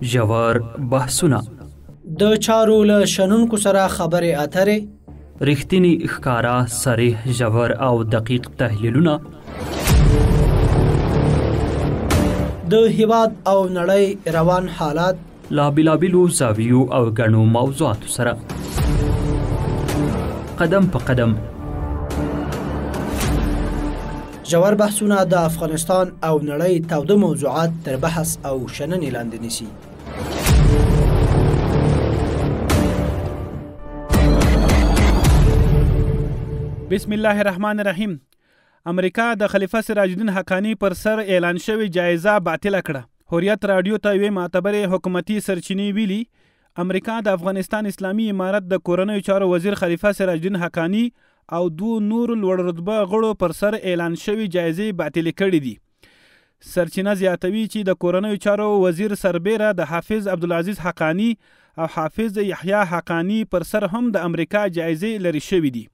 ژور بحثونه، د چارو له شنونکو سره خبرې اترې، رښتینی، ښکاره، صریح، ژور او دقیق تحلیلونه، د هیواد او نړۍ روان حالات له بېلابېلو زاویو او ګڼو موضوعاتو سره قدم په قدم. ژور بحثونه د افغانستان او نړۍ تاوده موضوعات تر بحث او شننې لاندې نیسي. بسم الله الرحمن الرحیم. امریکا د خلیفه سراج الدین حقاني پر سر اعلان شوې جایزه باطله کړه. حریت راډیو ته یوې معتبرې حکومتي سرچینې ویلي، امریکا د افغانستان اسلامي امارت د کورنیو چارو وزیر خلیفه سراج الدین حقاني او دوو نورو لوړ رتبه غړو پر سر اعلان شوې جایزې باطلې کړې دي. سرچینه زیاتوي چې د کورنیو چارو وزیر سربېره د حافظ عبدالعزیز حقاني او حافظ یحیی حقاني پر سر هم د امریکا جایزې لرې شوې دي.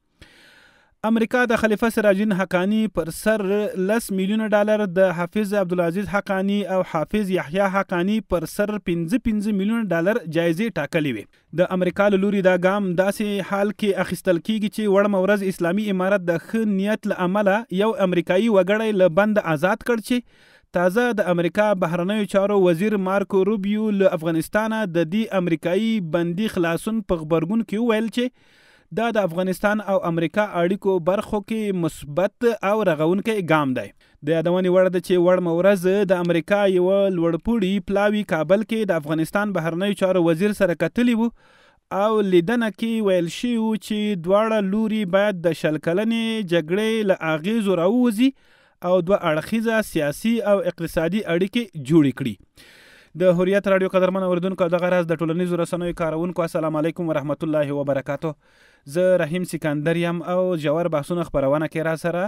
امریکا د خلیفه سراج الدین حقاني پر سر 10 میلیونه ډالر، د حافظ عبدالعزیز حقاني او حافظ یحیی حقاني پر سر 5-5 میلیونه ډالر جایزې ټاکلې وې. د امریکا له لوري دا ګام داسې حال کې اخیستل کیږي چې وړمه ورځ اسلامي امارت د ښه نیت له امله یو امریکایي وګړی له بنده ازاد کړ چې تازه د امریکا بهرنیو چارو وزیر مارکو روبیو له افغانستانه د دې امریکایي بندي خلاصون په غبرګون کې وویل چې دا د افغانستان او امریکا اړیکو برخو کې مثبت او رغونکی ګام دی. د یادونې وړ ده چې وړمه ورځ د امریکا یوه لوړپوړي پلاوي کابل کې د افغانستان بهرنیو چارو وزیر سره کتلي وو او لیدنه کې ویل شوي وو چې دواړه لوري باید د 20 کلنې جګړې له اغېزو راووځي او دوه اړخیزه سیاسي او اقتصادي اړیکې جوړې کړي. د حریت راډیو قدرمن اوریدونکو او دغه راز د ټولنیزو رسنیو کاروونکو، السلام علیکم ورحمت الله وبرکاته. زه رحیم سکندر یم او ژور بحثونه خپرونه کې را سره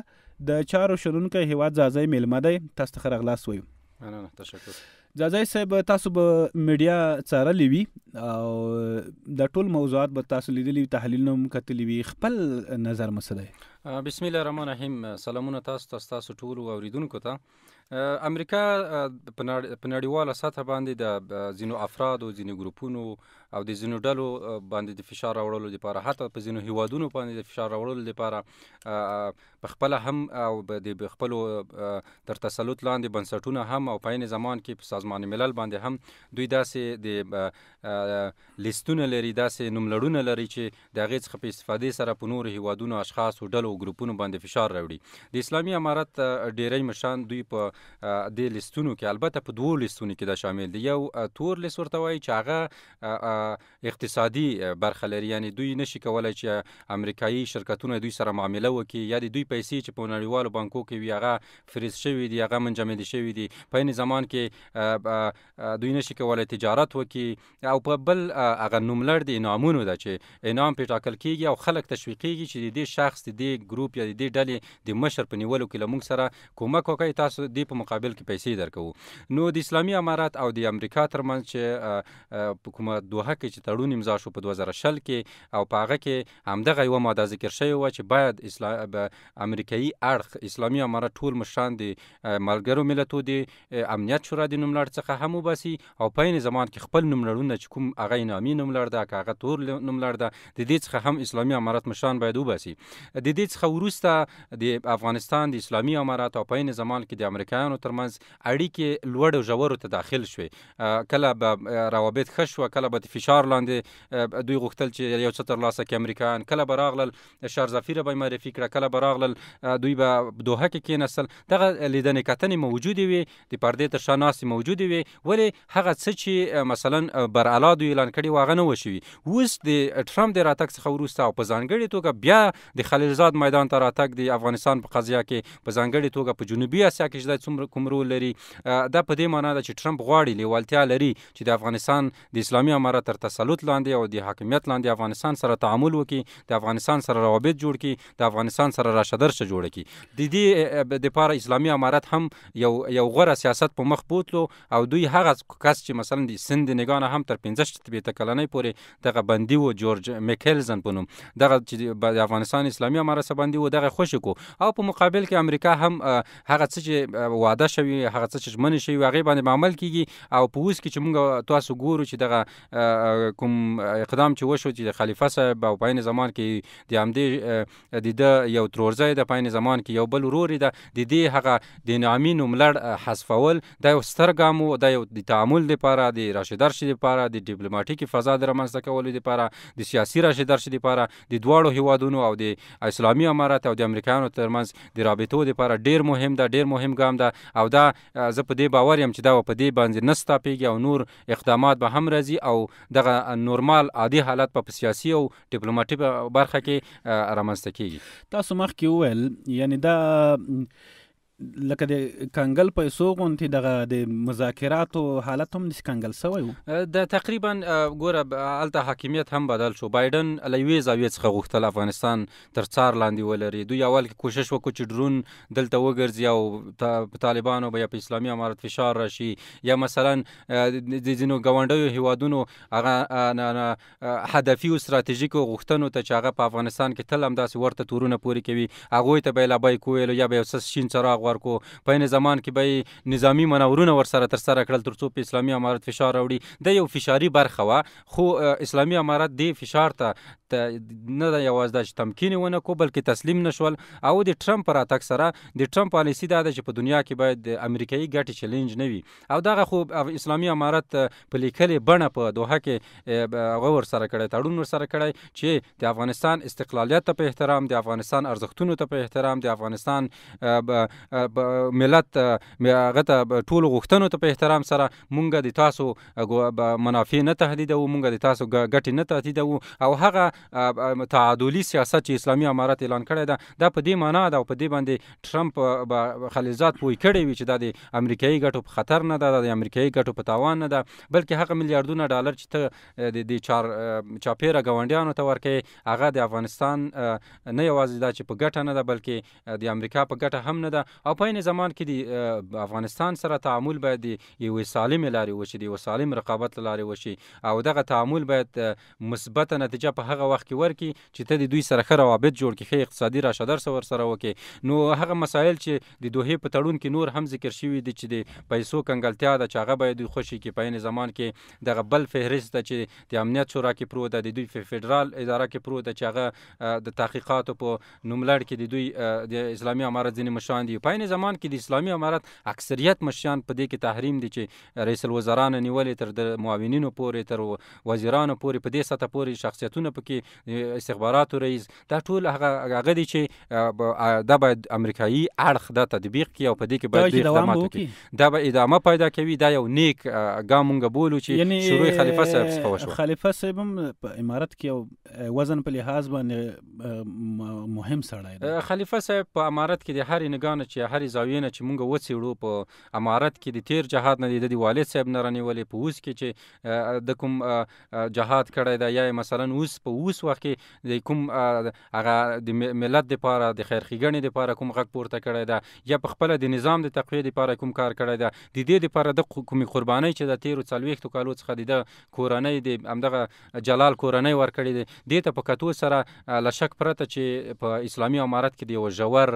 د چارو شنونکی هیواد ځاځی میلمه دی. تاسو ته ښه راغلاست وایو. مننه، تشکر. ځاځی صاحب، تاسو به میډیا څارلې وي او د ټول موضوعات به تاسو لیدلي وي، تحلیلونه هم کتلي وي، خپل نظر مو څه دی؟ بسم الله الرحمن الرحیم. سلامونه تاسو ته، ستاسو ټولو اوریدونکو ته. امریکا په نړیواله سطح باندې د ځینو افرادو، ځینو ګروپونو او د ځینو ډلو باندې د فشار راوړلو لپاره، حتی په ځینو هیوادونو باندې د فشار راوړلو لپاره په خپله هم او د خپلو تر تسلط لاندې بنسټونه هم او په عین زمان کې په سازمان ملل باندې هم دوی داسې د لیستونه لري، داسې نوملړونه لري چې د هغې څخه په استفادې سره په نورو هیوادونو، اشخاصو، ډلو او ګروپونو باندې فشار راوړي. د اسلامي امارت ډیری مشران دوی په دې لیستونو کې، البته په دوو لیستونو کې دا شامل دي. یو تور لیست ورته وایي چې هغه اقتصادي برخه لري، یعنی دوی نشي کولای چې امریکایي شرکتونه دوی سره معامله وکړي یا د دوی پیسې چې په نړیوالو بانکو کې وي هغه فریز شوي دي، هغه منجمد شوي دي. په عین زمان کې دوی نشي کولای تجارت وکړي. او په بل هغه نوملړ د انعامونو ده چې انعام پرې ټاکل کیږي او خلک تشویقیږي چې د دې شخص، د دې ګروپ یا د دې ډلې د مشر په نیولو کې له موږ سره کومک وکړئ، تاسو دې په مقابل کې پیسې درکوو. نو د اسلامي امارت او د امریکا ترمنځ چې په کومه دوحه کې چې تړون امضا شو په 2020 کې، او په هغه کې همدغه یوه ماده ذکر شوې وه چې باید امریکایي اړخ اسلامي امارت ټول مشران د ملګرو ملتو د امنیت شورا د نوملړ څخه هم وباسي او په عین زمان کې خپل نوملړونه چې کوم هغه انعامي نوملړ ده که هغه تور نوملړ ده، د دې څخه هم اسلامي امارت مشران باید وباسي. د دې څخه وروسته د افغانستان د اسلامي امارت او په عین زمان کې د امریکایانو ترمنځ اړیکې لوړو ژورو ته داخل شوې. کله به روابط ښه شوه، کله به د فشار لاندې دوی غوښتل چې یو څه ترلاسه کړي امریکایان، کله به راغلل شارزافیره به یې معرفي کړه، کله به راغلل دوی به دوحه کې کېناستل. دغه لیدنې کتنې موجودې وې، د پردې تر شا ناستې موجودې وې، ولې هغه څه چې مثلا برعلا دوی اعلان کړي وه هغه نه وه شوي. اوس د ټرمپ د راتګ څخه وروسته او په ځانګړې توګه بیا د خلیلزاد میدان ته راتګ د افغانستان په قضیه کې، په ځانګړې توګه په جنوبي اسیا کې چې دا څومره کوم رول لري، دا په دې معنا ده چې ټرمپ غواړي، لیوالتیا لري چې د افغانستان د اسلامي امارت تر تسلط لاندې او د حاکمیت لاندې افغانستان سره تعامل وکړي، د افغانستان سره روابط جوړ کړي، د افغانستان سره راشه درشه جوړه کړي. د دې دپاره اسلامي امارت هم یو غوره سیاست په مخ بوتلو او دوی هغه کس چې مثلا د سند نګاه نه هم تر 65 کلنۍ پورې دغه بندي و، جورج میکلزن په نوم، دغه چې د افغانستان اسلامي امارت لاسه باندې و دغه خوشې کو او په مقابل کې امریکا هم هغه څه چې وعده شوي، هغه څه چې ژمنې شوي هغې باندې به عمل کیږي. او په اوس کې چې موږ تاسو ګورو چې دغه کوم اقدام چې وشو چې د خلیفه صاحب او په عین زمان کې د همدې د ده یو ترورځی ده، په عین زمان کې یو بل ورور ده، د دې هغه د انعامي نوملړ حذفول دا یو ستر ګام و، دا یو د تعامل دپاره، د راشې درشې دپاره، د ډیپلوماټیکې فضا د رامنځته کولو دپاره، د سیاسي راشې درشې دپاره، د دواړو هیوادونو او د اسلامي امارت او د امریکایانو ترمنځ د رابطو دپاره ډیر مهم ده، ډیر مهم ګام ده. او دا زه په دې باور یم چې دا په دې باندې نه ستاپیږي او نور اقدامات به هم راځي او دغه نورمال عادي حالت په سیاسي او ډیپلوماټیک برخه کې رامنځته کیږي. تاسو مخکې وویل یعنی دا لکه د کنګل پیسو غونتې دغه د مذاکراتو حالت هم داسې کنګل سوی و. د تقریبا ګوره هلته حاکمیت هم بدل شو. بایډن له یوې زاویې څخه غوښتل افغانستان تر څار لاندې ولري. دوی اول کې کوشش وکړو چې ډرون دلته وګرځي او په طالبانو به یا په اسلامي امارت فشار راشي، یا مثلا د ځینو ګاونډیو هیوادونو هغه هدفي او ستراتیژیکو غوښتنو ته چې هغه په افغانستان کې تل همداسې ورته تورونه پورې کوي، هغوی ته به یې لبیک وویلو یا به یو څه شین څراغ ورکو. په عین زمان کې به یې نظامي مناورونه ورسره ترسره کړل ترڅو په اسلامي امارت فشار راوړي. دا یو فشاري برخه وه، خو اسلامي امارت دې فشار ته نه ده یوازې دا چې تمکین یې ونه کړو بلکې تسلیم نه شول. او د ټرمپ په راتګ سره د ټرمپ پالیسي دا ده چې په دنیا کې باید د امریکایي ګټې چلنج نه وي، او دغه خو اسلامي امارت په لیکلې بڼه په دوحه کې هغه ورسره کړی، تړون ورسره کړی چې د افغانستان استقلالیت ته په احترام، د افغانستان ارزښتونو ته په احترام، د افغانستان ملت هغه ته ټولو غوښتنو ته په احترام سره مونږ د تاسو منافع نه تهدیدوو، مونږ د تاسو ګټې نه تهدیدوو. او هغه تعادلي سیاست چې اسلامي امارت اعلان کړی ده، دا په دې معنا ده او په دې باندې ټرمپ به خلیلزاد پوه کړی وي چې دا د امریکایي ګټو په خطر نه ده، دا د امریکایي ګټو په تاوان نه ده، بلکې هغه میلیاردونه ډالر چې ته د دې چاپېره ګاونډیانو ته ورکوې هغه د افغانستان نه یوازې دا چې په ګټه نه ده بلکې د امریکا په ګټه هم نه ده. او په عین زمان کې د افغانستان سره تعامل باید د یوې سالمې لارې وشي، د یوه سالم رقابت له لارې وشي، او دغه تعامل باید مثبته نتیجه په هغه وخت کې ورکړي چې ته د دوی سره ښه روابط جوړ کړې، ښه اقتصادي راشه درشه ورسره وکړې. نو هغه مسایل چې د دوحې په تړون کې نور هم ذکر شوي دي چې د پیسو کنګلتیا ده چې هغه باید دوی خوشې کړي، په عین زمان کې دغه بل فهرست ده چې د امنیت شورا کې پروت ده، د دوی فدرال اداره کې پروت ده چې هغه د تحقیقاتو په نوملړ کې د دوی د اسلامي امارت ځینې مشران دي. په عین زمان کې د اسلامي امارت اکثریت مشران په دې کې تحریم دي چې رئیس الوزرا نه نیولې تر د معاونینو پورې، تر وزیرانو پورې، په دې سطح پورې شخصیتونه پکې، استخباراتو رئیس، دا ټول هغه دي چې دا باید امریکایي اړخ دا تطبیق کړي او په دې کې باید دوی اقدامات وکړي. دا به ادامه پیدا کوي. دا یو نیک ګام مونږ بولو چې شروع خلیفه صاحب څخه وشوه. خلیفه صاحب هم په امارت کې یو وزن په لحاظ باندې مهم سړی دی. خلیفه صاحب په امارت کې د هرې نګاه نه چې هرې زاویې نه چې مونږ وڅېړو په امارت کې د تیر جهاد نه دی، د والد صاحب نه رانیولې په اوس کې چې د کوم جهاد کړی دی، یا مثلا اوس په اوس وخت کې د کوم هغه د ملت دپاره د خیرښېګڼې دپاره کوم غږ پورته کړی دی، یا په خپله د نظام د تقویې دپاره کوم کار کړی دی، د دې دپاره د کومې قربانۍ چې د تېرو 40 کالو څخه د ده کورنۍ د همدغه جلال کورنۍ ورکړې دی، دې ته په کتو سره له شک پرته چې په اسلامي امارت کې د یو ژور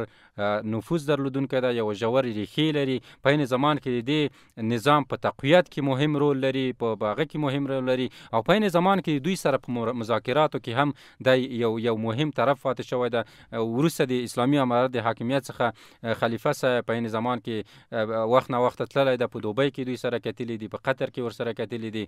نفوذ درلودونکی ده، یو ژور ریښې لري، په عین زمان کې د دې نظام په تقویت کې مهم رول لري، په هغه کې مهم رول لري، او په عین زمان کې دوی سره په مذاکراتو کې هم دا یو مهم طرف پاتې شوی ده. وروسته د اسلامي امارت د حاکمیت څخه خلیفه صاحب په عین زمان کې وخت نا وخته تللی ده، په دوبۍ کې دوی سره کتلي دي، په قطر کې ورسره کتلي دي،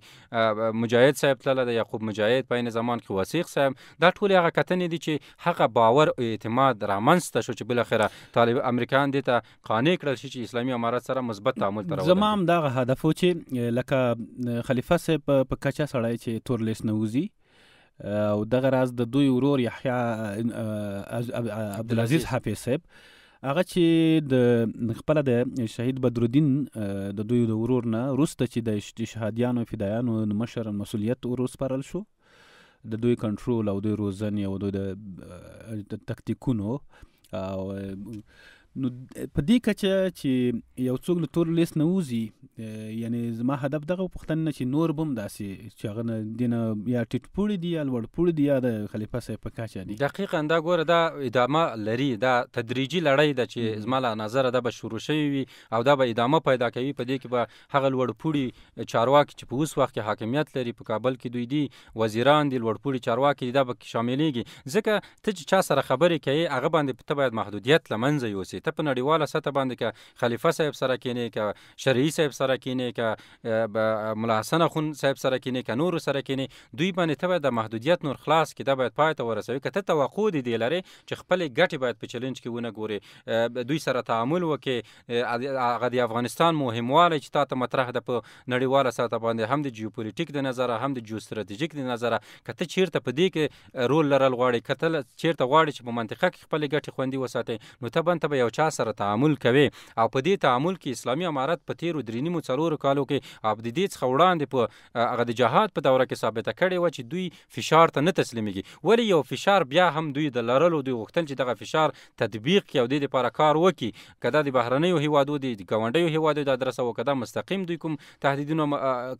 مجاهد صاحب تللی ده، یعقوب مجاهد، په عین زمان کې وثیق صاحب. دا ټولې هغه کتنې دي چې هغه باور او اعتماد رامنځته شو چې بالاخره طالب امریکایان دې ته قانع کړل شي چې اسلامي امارت سره مثبت تعامل ته راوړي. زما هم دغه هدف و چې لکه خلیفه صاحب په کچه سړی چې تور لیست نه وځي، او دغه راز د دوی ورور یحیی عبدالعزیز حافظ صاحب، هغه چې د خپله د شهید بدرالدین د دوی د ورور نه وروسته چې د شهادیانو فدایانو مشر مسؤلیت ور وسپارل شو، د دوی کنټرول او دوی روزنې او دوی د تکتیکونو او نو په دې کچه چې یو څوک له تور لیست نه وځي یعنی زما هدف دغه پوښتنه نه چې نور بم داسې چې هغه دینه یا ټیټ پوړي دي یا لوړ پوړي دي یا د خلیفه صاحب په کچه دي. دقیقا دا ګوره دا ادامه لري، دا تدریجي لړۍ ده چې زما له نظره دا به شروع شوي وي او دا به ادامه پیدا کوي. په دې کې به هغه لوړ پوړي چارواکي چې په اوس وخت کې حاکمیت لري په کابل کې دوی دي، وزیران دي، لوړ پوړي چارواکي دي، دا به شاملېږي. ځکه ته چې چا سره خبرې کوې هغه باندې ته باید محدودیت له منځه یوسې. ته په نړیواله سطح باندې که خلیفه صاحب سره کښېنې، که شرعي صاحب سره کښېنې، که ملا حسن اخوند صاحب سره کښېنې، که نورو سره کښېنې، دوی باندې ته باید د محدودیت نور خلاص کړې، دا باید پای ته ورسوي. که ته توقع دې دې لرې چې خپلې ګټې باید په چلنج کې ونه ګورې، دوی سره تعامل وکړې، هغه د افغانستان مهموالی چې تا ته مطرح ده په نړیواله سطح باندې، هم د جیوپولیټیک د نظره هم د جیوستراتیژیک د نظره، که ته چیرته په دې کې رول لرل غواړې، که ته چیرته غواړې چې په منطقه کې خپلې ګټې خوندي وساتې، نو ته به یو چا سره تعامل کوې. او په دې تعامل کې اسلامي امارت په تېرو 3.5-4 کالو کې او د دې څخه وړاندې په هغه د جهاد په دوره کې ثابته کړې وه چې دوی فشار ته نه تسلیمېږي. ولې یو فشار بیا هم دوی د لرلو، دوی غوښتل چې دغه فشار تطبیق کړي او دې لپاره کار وکړي، که دا د بهرنیو هیوادو د ګاونډیو هیوادو د ادرسه و، که دا مستقیم دوی کوم تهدیدونه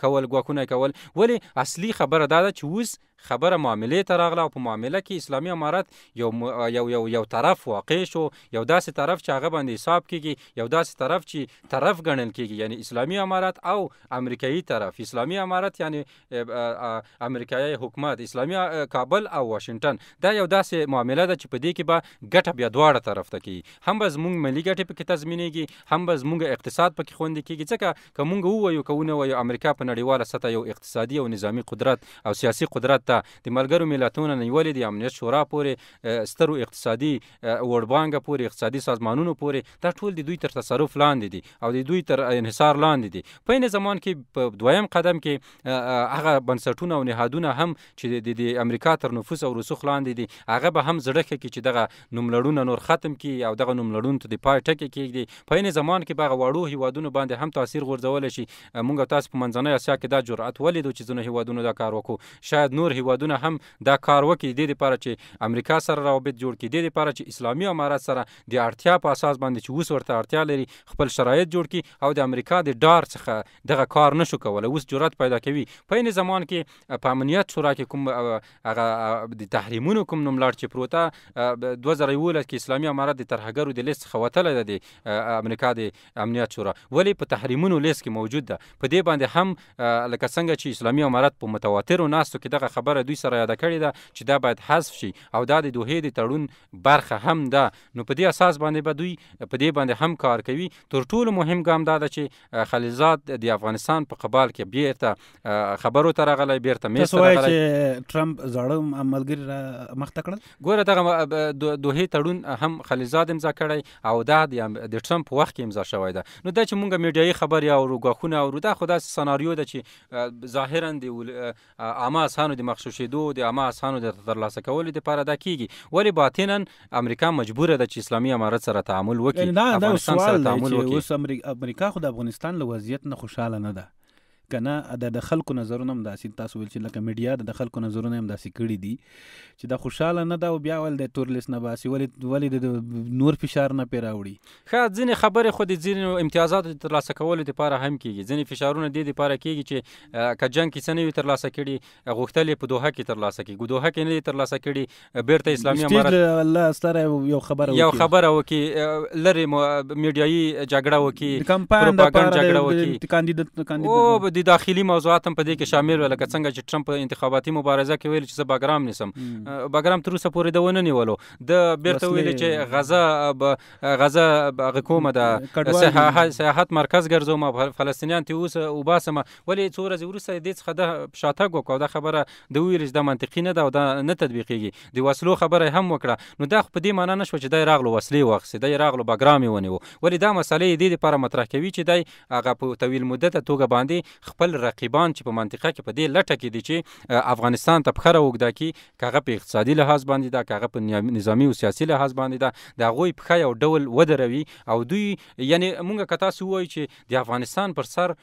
کول، ګواښونه کول. ولې اصلي خبره دا ده چې اوس خبره معاملې ته راغله او په معامله کې اسلامي امارت یو یو یو یو طرف واقع شو، یو داسې طرف چې هغه باندې حساب کیږي، یو داسې طرف چې طرف ګڼل کیږي، یعنی اسلامي امارت او امریکایي طرف، اسلامي امارت یعنی امریکایي حکومت، اسلامي کابل او واشنګټن. دا یو داسې معامله ده چې په دې کې به ګټه بیا دواړه طرف ته کیږي، هم به زموږ ملي ګټې پکې تضمینېږي، هم به زموږ اقتصاد پکې خوندي کیږي. ځکه که موږ ووایو که ونه وایو، امریکا په نړیواله سطح یو اقتصادي او نظامي قدرت او سیاسي قدرت ته د ملګرو ملتونو نیولې د امنیت شورا پورې، سترو اقتصادي ورلډ بانک پورې، اقتصادي سازمانونو پورې، دا ټول د دوی تر تصرف لاندې دي او د دوی تر انحصار لاندې دي. په عین زمان کې په دویم قدم کې هغه بنسټونه او نهادونه هم چې د امریکا تر نفوذ او رسوخ لاندې دي، هغه به هم زړه ښه کړي چې دغه نوملړونه نور ختم کړي او دغه نوملړونو ته د پای ټکی کېږدي. په عین زمان کې به هغه واړو هیوادونو باندې هم تاثیر غورځولی شي. موږ تاسو په منځنۍ اسیا کې دا جرأت ولیدو چې ځینو هیوادونو دا کار وکړو، شاید نور هیوادونه هم دا کار وکړي، دې لپاره چې امریکا سره روابط جوړ کړي، دې لپاره چې اسلامي امارت سره د اړتیا په اساس باندې چې اوس ورته اړتیا لري خپل شرایط جوړ کړي او د امریکا د ډار څخه دغه کار نشو کولی، اوس جرأت پیدا کوي. په عین زمان کې په امنیت شورا کې کوم هغه د تحریمونو کوم نوملړ چې پروته 2011 کې اسلامي امارت د ترهګرو د لیست څخه وتلی ده د امریکا د امنیت شورا، ولې په تحریمونو لیست کې موجود ده. په دې باندې هم لکه څنګه چې اسلامي امارت په متواترو ناستو کې دغه خبره دوی سره یاده کړې ده چې دا باید حذف شي او دا د دوحې د تړون برخه هم ده، نو په دې اساس باندې به دوی په دې باندې هم کار کوي. تر ټولو مهم ګام دا ده چې خلیلزاد د افغانستان په قبال کې بیرته خبرو ته راغلی، بیرته میز ته راغلی. تاسو وایئ چې ټرمپ زاړه ملګري را مخته کړل؟ ګوره دغه دوحې تړون هم خلیلزاد امضا کړی او دا د ټرمپ په وخت کې امضا شوی ده. نو دا چې مونږ میډیایي خبرې اورو، ګواښونه اورو، دا خو داسې سناریو ده چې ظاهراً د عامه اسانو د مغشوشېدو، د عامه اسانو د ترلاسه کولو لپاره دا کیږي، ولې باطناً امریکا مجبوره ده چې اسلامي امارت سره تعامل وکړي، افغانستان سره تعامل وکړي. اوس امریکا خو د افغانستان له وضعیت نه خوشحاله نه ده که نه؟ د خلکو نظرونه هم داسې تاسو ویل چې لکه میډیا د خلکو نظرونه هم داسې کړي دي چې دا خوشحاله نه ده او بیا ول د تور لیست نه باسي، ولې د نور فشار نه پرې راوړي؟ ښه، ځینې خبرې خو د ځینو امتیازاتو د ترلاسه کولو دپاره هم کیږي، ځینې فشارونه دې دپاره کیږي چې که جنګ کې څه نه وي ترلاسه کړي، غوښتل یې په دوحه کې ترلاسه کړي، دوحه کې نه دي ترلاسه کړي، بیرته اسلامي امارت سره یو خبره وکړي، لرې میډیایي جګړه وکړي، پروپاګنډ جګړه وکړي، د داخلي موضوعات هم په دې کې شامل و، لکه څنګه چې ټرمپ په انتخاباتي مبارزه کې ویل چې زه باګرام نیسم، باګرام تر اوسه پورې ده ونه نیولو، ده بیرته ویل چې غزه هغه کومه ده سیاحت مرکز ګرځوم، فلسطینیان ترې اوس وباسم، ولې څو ورځې وروسته دې څخه ده شاتګ وکړ او دا خبره ده وویل چې دا منطقي نه ده او دا نه تطبیقېږي. د وسلو خبره یې هم وکړه، نو دا خو په دې معنا نه شوه چې دی راغلو وسلې واخیستې، دی راغلو باګرام یې ونیو، ولې دا مسئلې یې دې لپاره مطرح کوي چې دی هغه په طویل مدته توګه باندې خپل رقیبان چې په منطقه کې په دې لټه کې دي چې افغانستان ته پښه راوږده کړي، که هغه په اقتصادي لحاظ باندې ده، که هغه په نظامي او سیاسي لحاظ باندې ده، د هغوی پښه یو ډول ودروي. او دوی یعنی مونږ که تاسو ووایو چې د افغانستان پر سر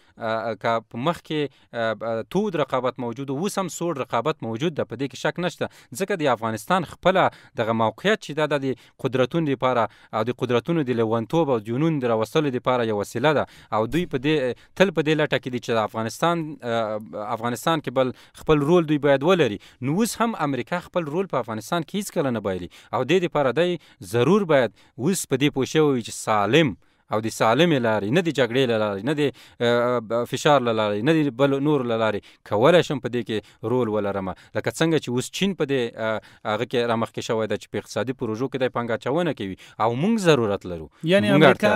که په مخ کې تود رقابت موجود و، اوس هم سوړ رقابت موجود ده، په دې کې شک نشته، ځکه د افغانستان خپله دغه موقعیت چې ده د قدرتونو لپاره او د قدرتونو د لیونتوب او جنون د راوستلو لپاره یو وسیله ده. او دوی په دې تل په دې لټه کې دي چې د افغانستان کې بل خپل رول دوی باید ولري. نو اوس هم امریکا خپل رول په افغانستان کې هیڅکله نه بایلي، او دې لپاره دی ضرور باید اوس په دې پوه شوی وي چې سالم او د سالمې لارې، نه د جګړې له لارې، نه د فشار له لارې، نه د بل نور له لارې کولی شم په دې کې رول ولرم. لکه څنګه چې اوس چین په دې هغه کې رامخکې شوی دی چې په اقتصادي پروژو کې دی پانګه اچونه کوي، او موږ ضرورت لرو، یعنی امریکا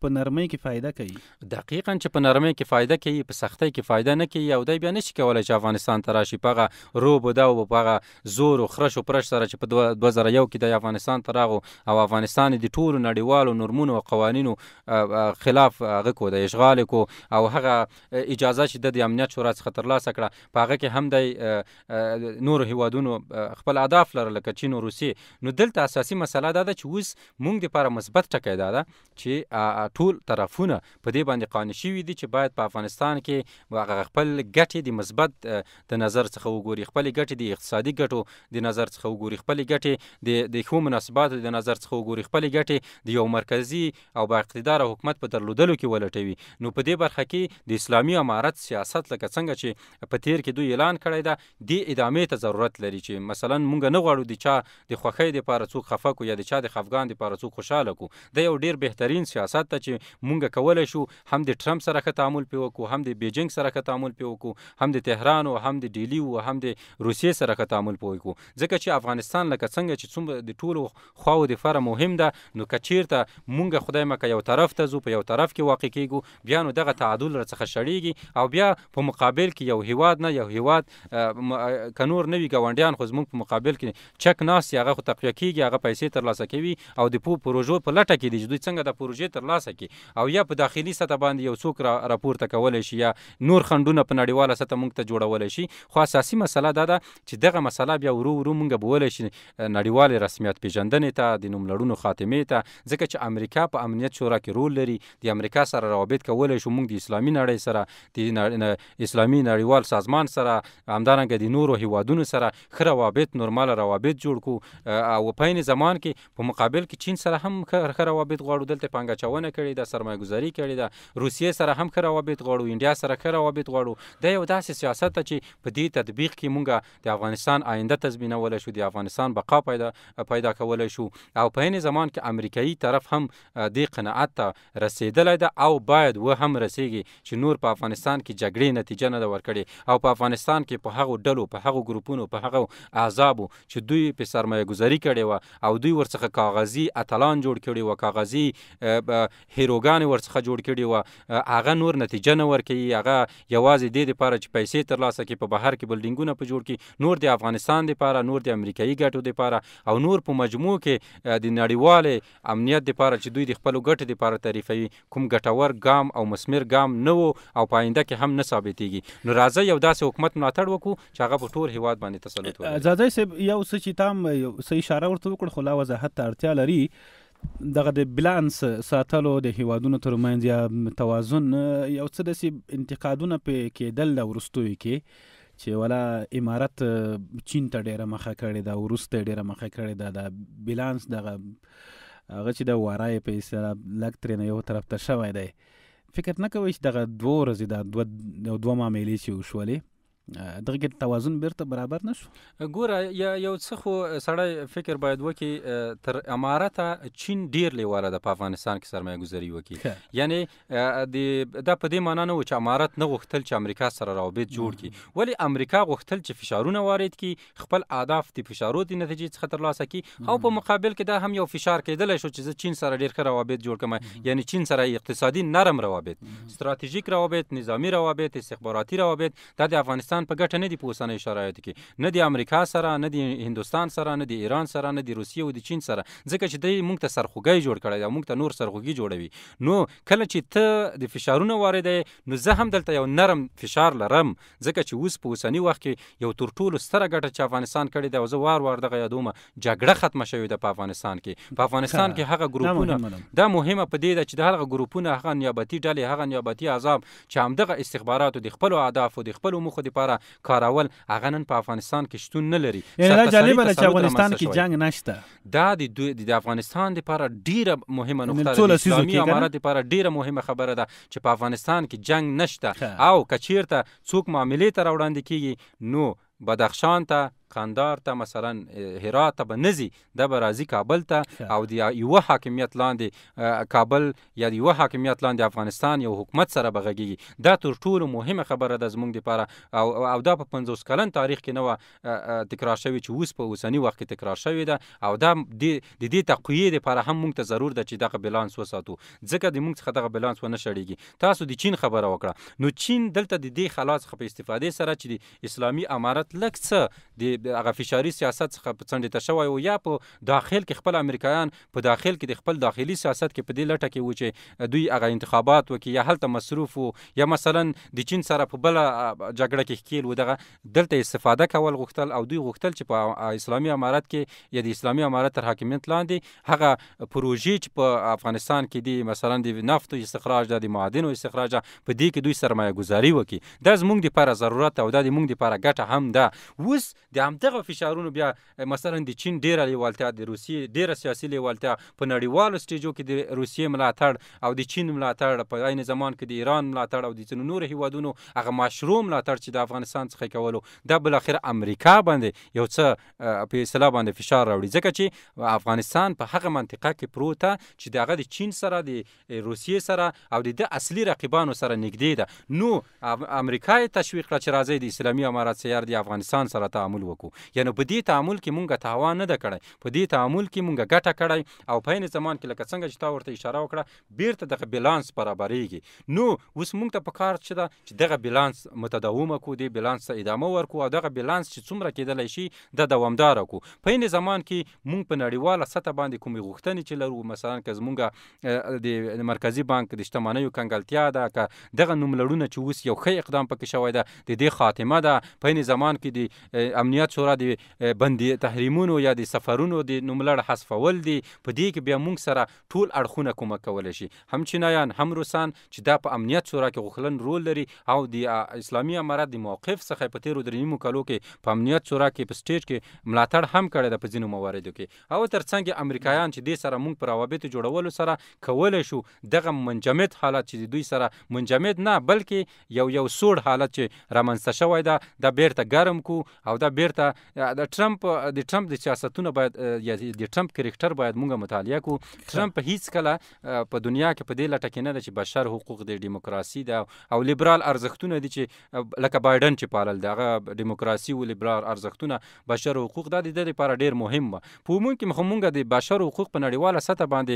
په نرمۍ کې فایده کوي. دقیقا چې په نرمۍ کې فایده کوي، په سختۍ کې فایده نه کوي. او دی بیا نشي کولی چې افغانستان ته راشي په هغه روب و دو، په هغه زور و خرش و پرش سره چې په 2001 کې دی افغانستان ته راغو او افغانستان د ټولو نړیوالو نورمونو او قوانینو خلاف هغه کو، د اشغال کو، او هغه اجازه چې د امنیت شورا څخه ترلاسه کړه په هغه کې هم د نورو هیوادونو خپل اهداف لرل لکه چین او روسیې. نو دلته اساسي مسله دا ده چې اوس موږ دپاره مثبت ټکی دا ده چې ټول طرفونه په دې باندې قانع شوي دي چې باید په افغانستان کې هغه خپل ګټې د مثبت د نظر څخه وګوري، خپلې ګټې د اقتصادي ګټو د نظر څخه وګوري، خپلې ګټې د ښو مناسباتو د نظر څخه وګوري، خپلې ګټې د یو مرکزي او با اقتدار حکومت په درلودلو کې ولټوي. نو په دې برخه کې د اسلامي امارت سیاست لکه څنګه چې په تیر کې دوی اعلان کړی ده، دې ادامې ته ضرورت لري چې مثلا مونږ نه غواړو د چا د خوښۍ دپاره څوک خفه کو یا د چا د خفګان دپاره څوک خوشحاله کو. دا یو ډیر بهترین سیاست ده چې مونږ کولی شو هم د ټرمپ سره ښه تعامل پې وکړو، هم د بیجینګ سره ښه تعامل پې وکړو، هم د تهران او هم د ډیلي او هم د روسیې سره ښه تعامل پې وکړو. ځکه چې افغانستان لکه څنګه چې څومره د ټولو خواو دپاره مهم ده، نو که چیرته مونږ خدای مکه یو طرف ته ځو، په یو طرف کې واقع کیږو، بیا نو دغه تعادل راڅخه شړیږي او بیا په مقابل کې یو هیواد نه یو هیواد که نور نه وي ګاونډیان خو زموږ په مقابل کې چک ناست هغه خو تقویه کیږي، هغه پیسې ترلاسه کوي او د پروژو په لټه کې دي چې دوی څنګه د پروژې ترلاسه کړي، او یا په داخلي سطح باندې یو څوک راپورته کولی شي یا نور خنډونه په نړیواله سطح موږ ته جوړولی شي. خو اساسي مسله دا ده چې دغه مسله بیا ورو ورو موږ بولی شي نړیوالې رسمیت پېژندنې ته، د نوملړونو خاتمې ته، ځکه چې امریکا په امنیت شورا کې رول لري، د امریکا سره روابط کولی شو موږ د اسلامي نړۍ سره، د اسلامي نړیوال سازمان سره، همدارنګه د نورو هیوادونو سره ښه روابط، نورماله روابط جوړ کړو، او په عین زمان کې په مقابل کې چین سره هم ښه روابط غواړو، دلته پانګه اچونه کړې ده، سرمایه ګذاري کړې ده، روسیې سره هم ښه روابط غواړو، انډیا سره ښه روابط غواړو. دا یو داسې سیاست ده چې په دې تطبیق کې موږ د افغانستان آینده تضمینولی شو، د افغانستان بقا پیدا کولی شو، او په عین زمان کې امریکایي طرف هم دې قناعت ته رسېدلی ده او باید و هم رسېږي چې نور په افغانستان کې جګړې نتیجه نه ده ورکړې، او په افغانستان کې په هغو ډلو، په هغو ګروپونو، په هغو احزابو چې دوی په سرمایه ګذاري کړې وه او دوی ورڅخه کاغذي اتلان جوړ کړي وه، کاغذي هیروګانې ورڅخه جوړ کړي وه، هغه نور نتیجه نه ورکوي. هغه یوازې دې دپاره چې پیسې ترلاسه کړي، په بهر کې بلډینګونه په جوړ کړي، نور د افغانستان دپاره، نور د امریکایي ګټو دپاره، او نور په مجموع کې د نړیوالې امنیت دپاره چې دوی د خپلو ګټو دپاره تعریفوي، کوم ګټور ګام او مثمر ګام نه و او په آینده کې هم نه ثابتېږي. نو راځئ یو داسې حکومت ملاتړ وکړو چې هغه په ټول هیواد باندې تسلط ولري. ځاځی صاحب، یو څه چې تام یو څه اشاره ورته وکړه خو لا وضاحت ته اړتیا لري، دغه د بیلانس ساتلو د هیوادونو ترمنځ یا توازن یو څه داسې انتقادونه پې کېدل د وروستیو کې چې ولا امارت چین ته ډېره مخه کړې ده، وروسته یې ډېره مخه کړې ده، د بیلانس دغه هغه چې د وارای په اصطلاح لږ ترېنه یو طرف ته شوی دی. فکر نه کوئ چې دغه دوه ورځې دا دوه معاملې چې وشولې دغه کې توازن بیرته برابر نه شو؟ ګوره، یو څه خو سړی فکر باید وکړي، تر امارته چین ډیر لیواله ده په افغانستان کې سرمایه ګذاري وکړي. یعنی دا په دې معنا نه و چې امارت نه غوښتل چې امریکا سره روابط جوړ کړي، ولی امریکا غوښتل چې فشارونه وارد کړي، خپل اهداف د فشارو د نتیجې څخه ترلاسه کړي، او په مقابل کې دا هم یو فشار کېدلی شو چې زه چین سره ډیر ښه روابط جوړ کړم، یعنی چین سره اقتصادي نرم روابط، ستراتیژیک روابط، نظامي روابط، استخباراتي روابط، دا د افغانستان افغانستان په ګټه نه دي په اوسنیو شرایطو کې، نه د امریکا سره، نه د هندوستان سره، نه د ایران سره، نه د روسیې او د چین سره، ځکه چې دوی موږ ته سرخوږی جوړ کړی او موږ ته نور سرخوږي جوړوي. نو کله چې ته د فشارونو واردوې، نو زه هم دلته یو نرم فشار لرم، ځکه چې اوس په اوسني وخت کې یو تر ټولو ستره ګټه چې افغانستان کړې ده، او زه وار وار دغه یادوم، جګړه ختمه شوې ده په افغانستان کې. په افغانستان کې هغه ګروپونه، دا مهمه په دې ده چې د هغه ګروپونه، هغه نیابتي ډلې، هغه نیابتي احزاب چې همدغه استخباراتو د خپلو اهدافو، د خپلو موخو دپاره کارول، هغه نن په افغانستان کې شتون نه لري. یعنې دا جالبه ده چې افغانستان کې جنګ نشته. دا د افغانستان دپاره ډیره مهمه نقطه ده، د اسلامي امارت دپاره ډیره مهمه خبره ده چې په افغانستان کې جنګ نشته، او که چیرته څوک معاملې ته راوړاندې کیږي نو بدخشان ته، قندار ته، مثلا هرات ته به نه ځي، دا به راځي کابل ته، او د یوه حاکمیت لاندې کابل یا د یوه حاکمیت لاندې افغانستان یو حکومت سره به غږیږي. دا تر ټولو مهمه خبره ده زموږ دپاره، او دا په 50 کلن تاریخ کې نه وه تکرار شوې چې اوس په اوسني وخت کې تکرار شوې ده. او دا د دې تقویې دپاره هم موږ ته ضرور ده چې دغه بیلانس وساتو، ځکه د موږ څخه دغه بیلانس ونه شړیږي. تاسو د چین خبره وکړه، نو چین دلته د دې خلا څخه په استفادې سره چې د اسلامي امارت لږ څه د هغه فشاري سیاست څخه په څنډې ته شوی و، یا په داخل کې خپل امریکایان په داخل کې د خپل داخلي سیاست کې په دې لټه کې وو چې دوی هغه انتخابات وکړي، یا هلته مصروف وو، یا مثلا د چین سره په بله جګړه کې ښکیل وو، دغه دلته استفاده کول غوښتل، او دوی غوښتل چې په اسلامي امارت کې یا د اسلامي امارت تر حاکمیت لاندې هغه پروژې چې په افغانستان کې دي، مثلا د نفتو استخراج ده، د معادنو استخراج ده، په دې کې دوی سرمایه ګذاري وکړي. دا زموږ دپاره ضرورت او دا د موږ دپاره ګټه هم ده. اوس د همدغه فشارونو بیا مثلا د چین ډیره لیوالتیا، د روسیې ډیره سیاسي لیوالتیا، په نړیوالو سټیجو کې د روسیې ملاتړ او د چین ملاتړ، په عین زمان کې د ایران ملاتړ او د ځینو نورو هیوادونو هغه مشروع ملاتړ چې د افغانستان څخه کولو، دا بالاخره امریکا باندې یو څه په اصطلاح باندې فشار راوړي، ځکه چې افغانستان په هغه منطقه کې پروت ده چې د هغه د چین سره، د روسیې سره او د ده اصلي رقیبانو سره نږدې ده. نو امریکا یې تشویق کړه چې راځئ د اسلامي امارت سیار د افغانستان سره تعامل وکړو. یعنی په دې تعامل کې مونږ تاوان نه ده کړی، په دې تعامل کې مونږ ګټه کړی، او په عین زمان کې لکه څنګه چې تا ورته اشاره وکړه بیرته دغه بیلانس برابرېږي. نو اوس مونږ ته په کار څه ده چې دغه بیلانس متداومه کړو، دې بیلانس ته ادامه ورکړو، او دغه بیلانس چې څومره کېدلی شي دا دوامداره کړو. په عین زمان کې مونږ په نړیواله سطح باندې کومې غوښتنې چې لرو، مثلا که زمونږ د مرکزي بانک د شتمنیو کنګلتیا ده، که دغه نوملړونه چې اوس یو ښه اقدام پکې شوی ده د دې خاتمه ده، په عین زمان کې د امنیت شورا د بندي تحریمونو یا د سفرونو د نوملړ حذفول دي، په دې کې بیا موږ سره ټول اړخونه کومک کولی شي، هم چینایان هم روسان چې دا په امنیت شورا کې غوښتن رول لري، او د اسلامي امارت د موقف څخه په تېرو 3.5 کلو کې په امنیت شورا کې په سټیج کې ملاتړ هم کړی ده په ځینو مواردو کې، او ترڅنګ امریکایان چې دې سره موږ په روابطو جوړولو سره کولی شو دغه منجمد حالت چې د دوی سره منجمد نه بلکې یو سوړ حالت چې رامنځته شوی ده دا بیرته ګرم کو، او دا بیرته د ټرمپ د سیاستونه باید یا د ټرمپ کرکټر باید موږ مطالعه کو. ټرمپ هیڅ کله په دنیا کې په دې لټه کې نه ده چې بشر حقوق دی، دیموکراسي ده او لیبرال ارزښتونه دي چې لکه بایډن چې پالل ده هغه دیموکراسي او لیبرال ارزښتونه بشر حقوق دا د ده لپاره ډېر مهم وه. په عموم کې خو موږ د بشر حقوق په نړیواله سطح باندې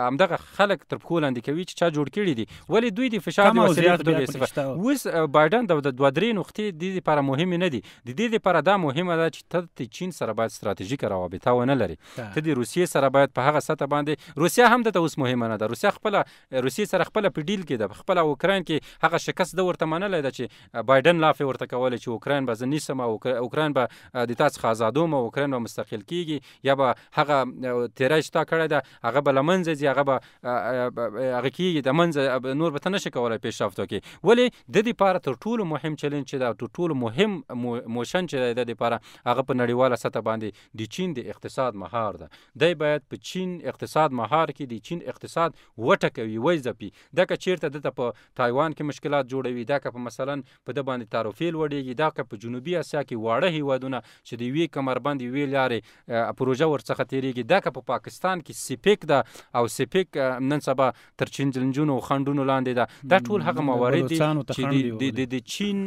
همدغه خلک تر پښو لاندې کوي چې چا جوړ کړي دي، ولې دوی د فشار د وسیلې په توګه استفاده. اوس بایډن د 2-3 نقطې د دې لپاره مهمې نه دي، د دې لپاره دا مهمه ده چې ته د چین سره باید ستراتیژیکه روابطه ونه لرې، ته د روسیې سره باید په هغه سطح باندې، روسیه هم دته اوس مهمه نه ده، روسیه خپله روسیې سره خپله په ډیل کې ده، خپله اوکراین کې هغه شکست ده ورته منلی ده چې بایډن لافې ورته کولې چې اوکراین به زه نیسم او اوکراین به د تا څخه ازادوم او اوکراین به مستقل کیږي، یا به هغه تیری چې تا کړی ده هغه به له منځه ځي، هغه به هغه کیږي د منځه نور به ته نشې کولی پیشرفت وکړې. ولې د دې لپاره تر ټولو مهم چلنج چې ده، تر ټولو مهم موشن چې ده د دې لپاره هغه په نړیواله سطح باندې د چین د اقتصاد مهار ده. دی باید په چین اقتصاد مهار کې د چین اقتصاد وټکوي، وځپي. دا که چیرته دته په تایوان کې مشکلات جوړوي، دا که په مثلا په ده باندې تعرفې لوړېږي، دا که په جنوبي اسیا کې واړه هیوادونه چې د یوې کمربند یوې لارې پروژه ورڅخه تېرېږي، دا که په پاکستان کې سیپیک ده او سیپیک نن سبا تر چینجونو او خنډونو لاندې ده، دا ټول هغه موارد دي چې د چین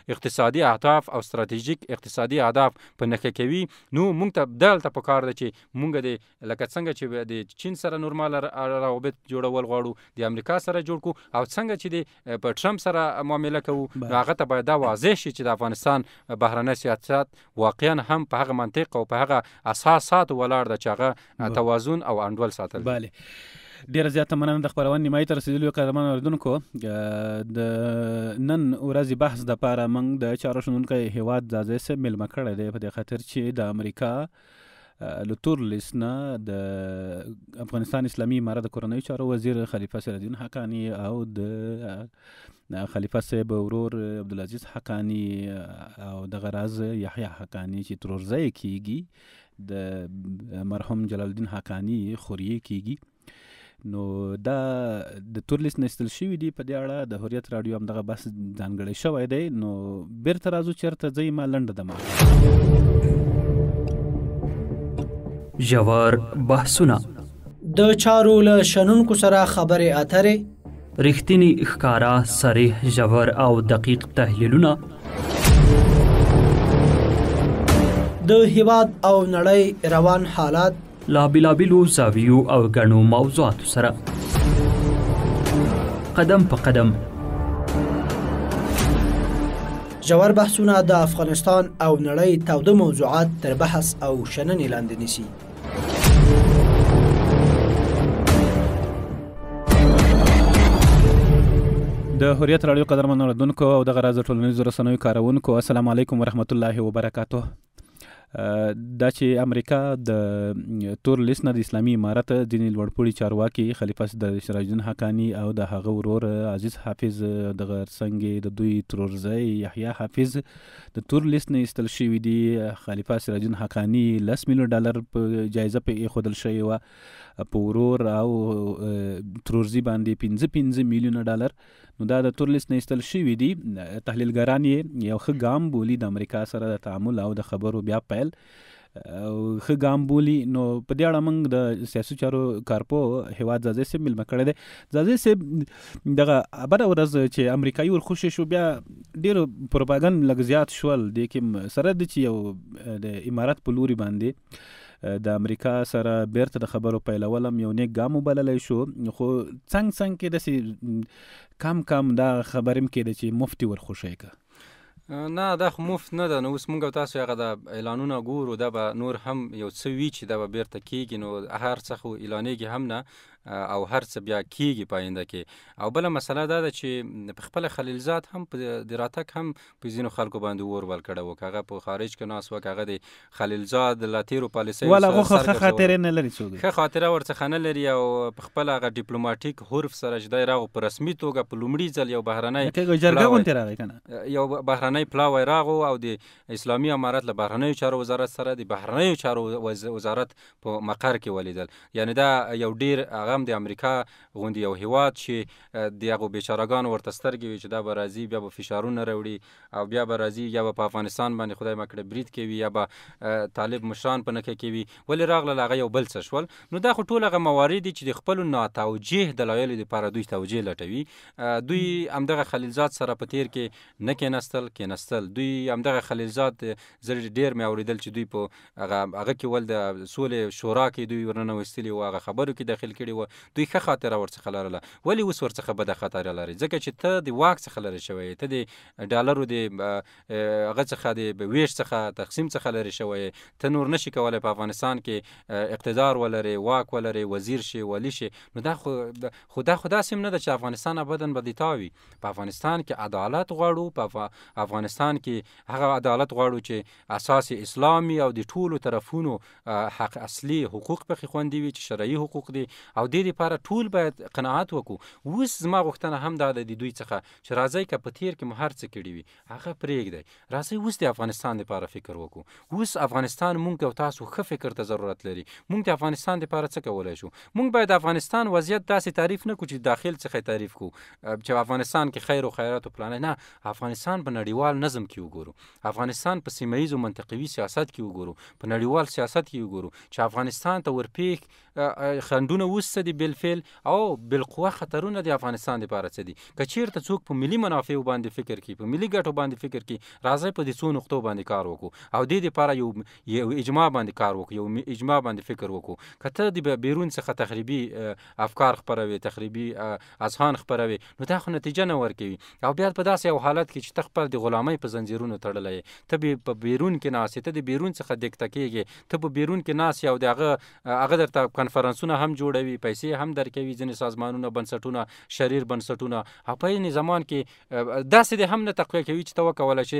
اقتصادي اهداف او ستراتیژیک اقتصادي اقتصادي اهداف په نښه کوي، نو مونږ ته دلته پکار ده چې مونږ د لکه څنګه چې د چین سره نورمال روابط جوړول غواړو، د امریکا سره جوړ کو، او څنګه چې د په ټرمپ سره معامله کوو، نو هغه ته باید دا واضح شي چې د افغانستان بهرنی سیاست واقعا هم په هغه منطق او په هغه اساساتو ولاړ ده چې هغه توازن او انډول ساتل. بله، ډیره زیاته مننه. د خپرونې نیمایي ته رسېدلي یو. قدرمن اورېدونکو، د نن ورځې بحث دپاره موږ د چارو شنونکی هیواد ځاځی صاحب مېلمه کړی دی، په دې خاطر چې د امریکا له تور لیست نه د افغانستان اسلامي امارت د کورنیو چارو وزیر خلیفه سراج الدین حقاني او د خلیفه صاحب ورور عبدالعزیز حقاني او دغه راز یحیی حقاني چې ترورزی کیږي، د مرحوم جلال الدین حقاني خوریې کیږي، نو دا د تور لیست نه ایستل شوي دي. په دې اړه د حریت راډیو هم دغه بحث ځانګړی شوی دی. نو بیرته راځو، چېرته ځئ ما لنډه دمه. ژور بحثونه، د چارو له شنونکو سره خبرې اترې، رښتینی، ښکاره، صریح، ژور او دقیق تحلیلونه، د هیواد او نړۍ روان حالات لا بېلابېلو زاویو او ګڼو موضوعاتو سره، قدم په قدم. ژور بحثونه د افغانستان او نړۍ تاوده موضوعات تر بحث او شننې لاندې نیسي. د حریت راډیو قدرمن اورېدونکو او دغه راز د ټولنیزو رسنیو کاروونکو، السلام علیکم ورحمت الله وبرکاته. دا چې امریکا د تور لیست نه د اسلامي امارت ځینې لوړپوړي چارواکي خلیفه سراج الدین حقاني او د هغه ورور عزیز حافظ، دغه څنګه د دوی ترورزی یحیی حافظ د تور لیست نه ایستل شوي دي. خلیفه سراج الدین حقاني 10 میلیون ډالر په جایزه په ایښودل شوې وه، په ورور او ترورزي باندې 5-5 میلیونه ډالر. نو دا د تور لیست نه ایستل شوي دي. تحلیلګران یې یو ښه ګام بولي، د امریکا سره د تعامل او د خبرو بیا پیل ښه ګام بولي. نو په دې اړه موږ د سیاسي چارو کارپوه هیواد ځاځی صاحب مېلمه کړی دی. ځاځی صاحب، دغه بله ورځ چې امریکایي ورخوشې شو، بیا ډېر پروپاګند لږ زیات شول. دې کې سره د چې یو د امارت په لوري باندې د امریکا سره بیرته د خبرو پیلول هم یو نیک ګام وبللی شو، خو څنګ څنګ کې داسې کم کم دا خبرې هم کېده چې مفتي ورخوشی که. نه، دا خو مفت نه ده. نو اوس موږ او تاسو هغه د اعلانونه ګورو، دا به نور هم یو څه وي چې دا به بیرته کیږي. نو هر څه خو اعلانېږي هم نه، او هر څه بیا کیږي په آینده کې. او بله مسله دا ده چې په خپله خلیلزاد هم په د راتګ هم په ځینو خلکو باندې اور بل کړی و، که هغه په خارج کې ناست وه، که هغه د خلیلزاد له تېرو پالیسیو والا سره خو سر ښه ګرځولی. خاطرې نه لري څوک. ښه خاطره ورڅخه نه لري. او په خپله هغه ډیپلوماټیک حرف سره چې دی راغو په رسمي توګه په لومړي ځل یو بهرنی لکه یو جرګه پلاوی غوندې راغی که نه، یو بهرنی پلاوی راغو او د اسلامي امارت له بهرنیو چارو وزارت سره د بهرنیو چارو وزارت په مقر کې ولیدل. یعنې دا یو ډېر هغه هم د امریکا غوندې یو هیواد چې د هغو بیچارهګانو ورته سترګې وي چې دا به راځي، بیا به فشارونه راوړي او بیا به راځي، یا به په افغانستان باندې خدای مه کړه برید کوي، یا به طالب مشران په نښه کوي. ولې راغلل هغه یو بل څه شول. نو دا خو ټول هغه موارد دي چې د خپلو ناتوجیه دلایلو دپاره دوی توجیه لټوي. دوی همدغه خلیلزاد سره په تېر کې نه کېناستل. دوی همدغه خلیلزاد زه ډېر مې اورېدل چې دوی په هغه کې ول د سولې شورا کې دوی ورننویستلي وو، هغه خبرو کې داخل کړي وو. دوی ښه خاطره ورڅخه لرله. ولې اوس ورڅخه بده خاطره لري؟ ځکه چې ته د واک څخه لرې شوی یې، ته د ډالرو د هغه څخه د ویش څخه تقسیم څخه لرې شوی یې، ته نور نشي کولی په افغانستان کې اقتدار ولرې، واک ولرې، وزیر شې، والي شې. نو دا خو دا خو داسې هم نه ده چې افغانستان ابداً به د تا وي. په افغانستان کې عدالت غواړو، په افغانستان کې هغه عدالت غواړو چې اساس اسلامي او د ټولو طرفونو حق اصلي حقوق پکې خوندي وي چې شرعي حقوق دي، او دې لپاره ټول باید قناعت وکړو. اوس زما غوښتنه هم دا ده د دوی څخه چې راځئ که په تېر کې مو هر څه کړي وي هغه پرېږدئ، راځئ اوس د افغانستان لپاره فکر وکړو. اوس افغانستان مونږ او تاسو ښه فکر ته ضرورت لري. مونږ د افغانستان لپاره څه کولی شو؟ مونږ باید افغانستان وضعیت داسې تعریف نه کړو چې داخل څخه یې تعریف کړو چې افغانستان کې خیر او خیرات او پلانې. نه، افغانستان په نړیوال نظم کې وګورو، افغانستان په سیمه ییز او منطقوي سیاست کې وګورو، په نړیوال سیاست کې وګورو چې افغانستان ته ورپېښ خنډونه اوس څه دي بالفعل او بالقوه خطرونه د افغانستان لپاره څه دي. که چیرته څوک په ملي منافعو باندې فکر کوي، په ملي ګټو باندې فکر کوي، راځئ په دې څو نقطو باندې کار وکړو او دې لپاره یو اجماع باندې کار وکړو، یو اجماع باندې فکر وکړو. که ته د بیرون څخه تخریبي افکار خپروې، تخریبي اذهان خپروې، نو دا خو نتیجه نه ورکوي. او بیا په داسې یو حالت کې چې ته خپل د غلامۍ په زنځیرونو تړلی یې، ته په بیرون کې ناست یې، ته د بیرون څخه دکته کېږې، ته په بیرون کې ناست یې او د هغه درته کنفرانسونه هم جوړوي، پیسې هم درکوي، ځینې سازمانونه، بنسټونه، شریر بنسټونه، او په عین زمان کې داسې دې هم نه تقویه کوي چې ته وکولی شې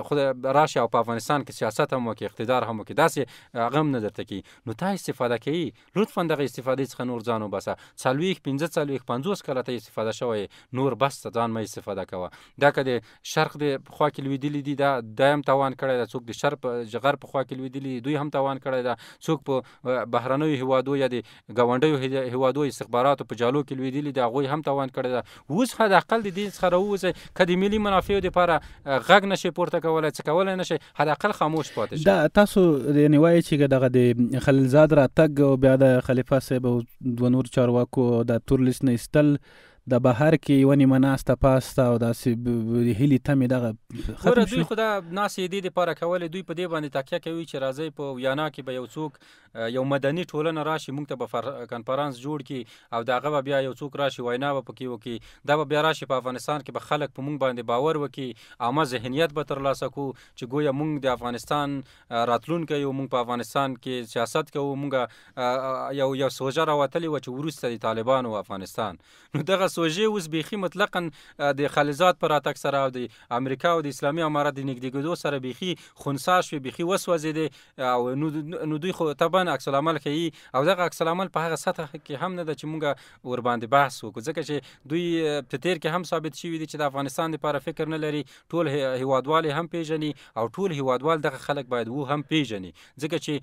خدای راشي او په افغانستان کې سیاست هم وکړي، اقتدار هم وکړي، داسې هغه هم نه درته کوي. نو تا استفاده کوي، لطفا دغه استفادې څخه نور ځان وباسه. 40، 45، 50 کاله ته استفاده شوی، نور بس ته ځان مه استفاده کوه. دا که د شرق د خوا کې لوېدلي دي، دا هم تاوان کړی ده، څوک د شرق غرب په خوا کې لوېدلي دي، دوی هم تاوان کړی ده، څوک په بهرنیو هیوادو یا د ګاونډیو هیوادو استخباراتو په جالو کې لوېدلي دي، هغوی هم تاوان کړی ده. اوس حد اقل د دې څخه راووځئ، که د ملي منافعو دپاره غږ نشئ پورته کولی، څه کولی نشئ، حد اقل خاموش پاتې شئ. دا تاسو یعنې وایئ چې دغه د خلیلزاد راتګ او بیا د خلیفه صاحب او دوه نور چارواکو د تور لیست نه ایستل، د بهر کې یوه نیمه ناسته پاسته او داسې هیلې تمې دغه ختم شوې. دوی خو دا ناستې دې دپاره کولې، دوی په دې باندې تکیه کوي چې راځئ په ویانا کې به یو څوک یو مدني ټولنه راشي، موږ ته به کنفرانس جوړ کړي او د هغه به بیا یو څوک راشي وینا به پکې وکړي، دا به بیا راشي په افغانستان کې به خلک په موږ باندې باور وکړي، عامه ذهنیت به ترلاسه کړو چې ګویا موږ د افغانستان راتلونکی یو، موږ په افغانستان کې سیاست کوو، موږ یو سوژه راوتلې وه چې وروسته د طالبانو افغانستان. نو دغه سوژې اوس بیخي مطلقاً د خلیلزاد په راتګ سره او د امریکا او د اسلامي امارت د نږدې کېدو سره بیخي خنثا شوې، بیخي وسوځېدې. او نو دوی خو طبعا عکس العمل ښيي او دغه عکس العمل په هغه سطح کې هم نه ده چې موږ ورباندې بحث وکړو، ځکه چې دوی په تېر کې هم ثابت شوي دي چې د افغانستان لپاره فکر نه لري، ټول هیوادوال یې هم پېژني او ټول هیوادوال دغه خلک باید و هم پېژني، ځکه چې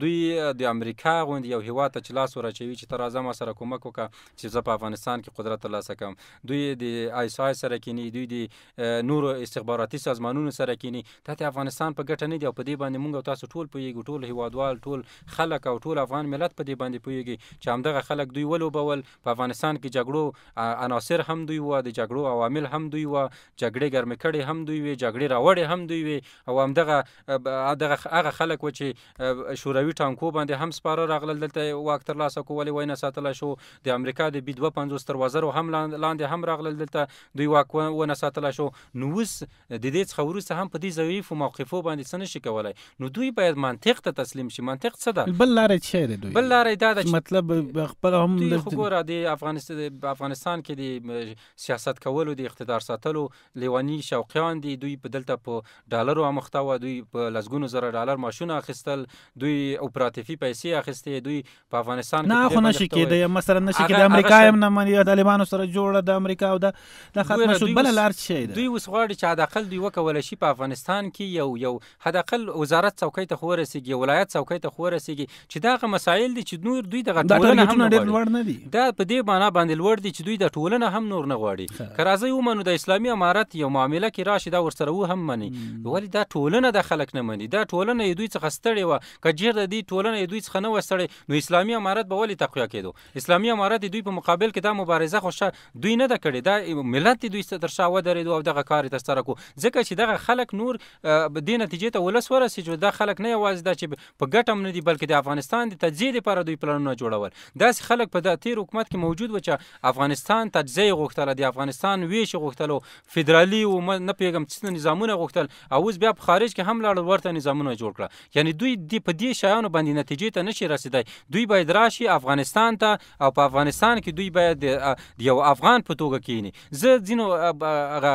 دوی د امریکا غوندې یو هیواد ته چې لاس وراچوي چې ته راځه ما سره کومک وکړه چې زه په افغانستان کې قدرت ترلاسه کړم، دوی د آی اس آی سره کینی، دوی د نورو استخباراتي سازمانونو سره کینی، دا د افغانستان په ګټه نه دي. او په دې باندې موږ او تاسو ټول پوهیږو، ټول هیوادوال، ټول خلک او ټول افغان ملت په دې باندې پوهیږي چې همدغه خلک دوی ولوبول. په افغانستان کې جګړو عناصر هم دوی وه، د جګړو عوامل هم دوی وه، جګړې ګرمې کړې هم دوی وې، جګړې راوړې هم دوی وې، او همدغه دغه هغه خلک وه چې شوروي ټانکو باندې هم سپاره راغلل دلته واک ترلاسه کړو، ولې ونه ساتلی شو. د امریکا د بي 52 تر وزرو هم لاندې هم راغلل دلته دوی واک ونه ساتلی شو. نو اوس د دې څخه وروسته هم په دې ضعیفو موقفو باندې څه نشي کولی، نو دوی باید منطق ته تسلیم شي. منطق څه ده؟ بل لاره څه ده؟ دوی بل لاره دا ده چې مطلب خپل هم دوی خو ګوره د افغانستان کې د سیاست کولو، د اقتدار ساتلو لیواني شوقیان دي. دوی په دلته په ډالرو اموخته وه، دوی په لسګونو زره ډالر معاشونه اخیستل، دوی اپراتیفي پیسې اخیستې، دوی په افغانستان کې نه خو نشي کېدی، مثلا نشي کېدی امریکا هم نه مني، طالبانو سره جوړه د امریکا او دا ختمه شو. بله لار څه شی ده؟ دوی اوس غواړي چې حداقل دوی وکولی شي په افغانستان کې یو حداقل وزارت څوکۍ ته خو ورسېږي، ولایت څوکۍ ته خو ورسېږي، چې دا هغه مسایل دي چې نور دوی دغه ټولنه هم نه غواړي. دا په دې معنا باندې لوړ دي چې دوی د ټولنه هم نور نه غواړي. که راځئ ومنو د اسلامي امارت یو معامله کې راشي دا ورسره و هم مني، ولې دا ټولنه د خلک نه مني؟ دا ټولنه یې دوی څخه ستړې وه. که چېرته دې ټولنه یې دوی څخه نه وه ستړې نو اسلامي امارت به ولې تقویه کېدو؟ اسلامي امارت دوی په مقابل کې دا مبارزه خو دوی نه ده کړې، دا ملت دوی تر شا ودرېدو او دغه کار یې ترسره کړو، ځکه چې دغه خلک نور دې نتیجې ته ولس ورسي چې دا خلک نه یوازې دا چې په ګټه هم نه دي بلکې د افغانستان د تجزیې لپاره دوی پلانونه جوړول. داسې خلک په تېر حکومت کې موجود و چې افغانستان تجزیه یې غوښتله، د افغانستان ویش یې غوښتلو، فدرالي و نه پوهېږم څه نظامونه غوښتل، او اوس بیا په خارج کې هم لاړل ورته نظامونه جوړ کړه. یعنې دوی په دې شیانو باندې نتیجې ته نشي رسېدای. دوی باید راشي افغانستان ته او په افغانستان کې دوی باید د یو افغان په توګه کینی. زه ځینو هغه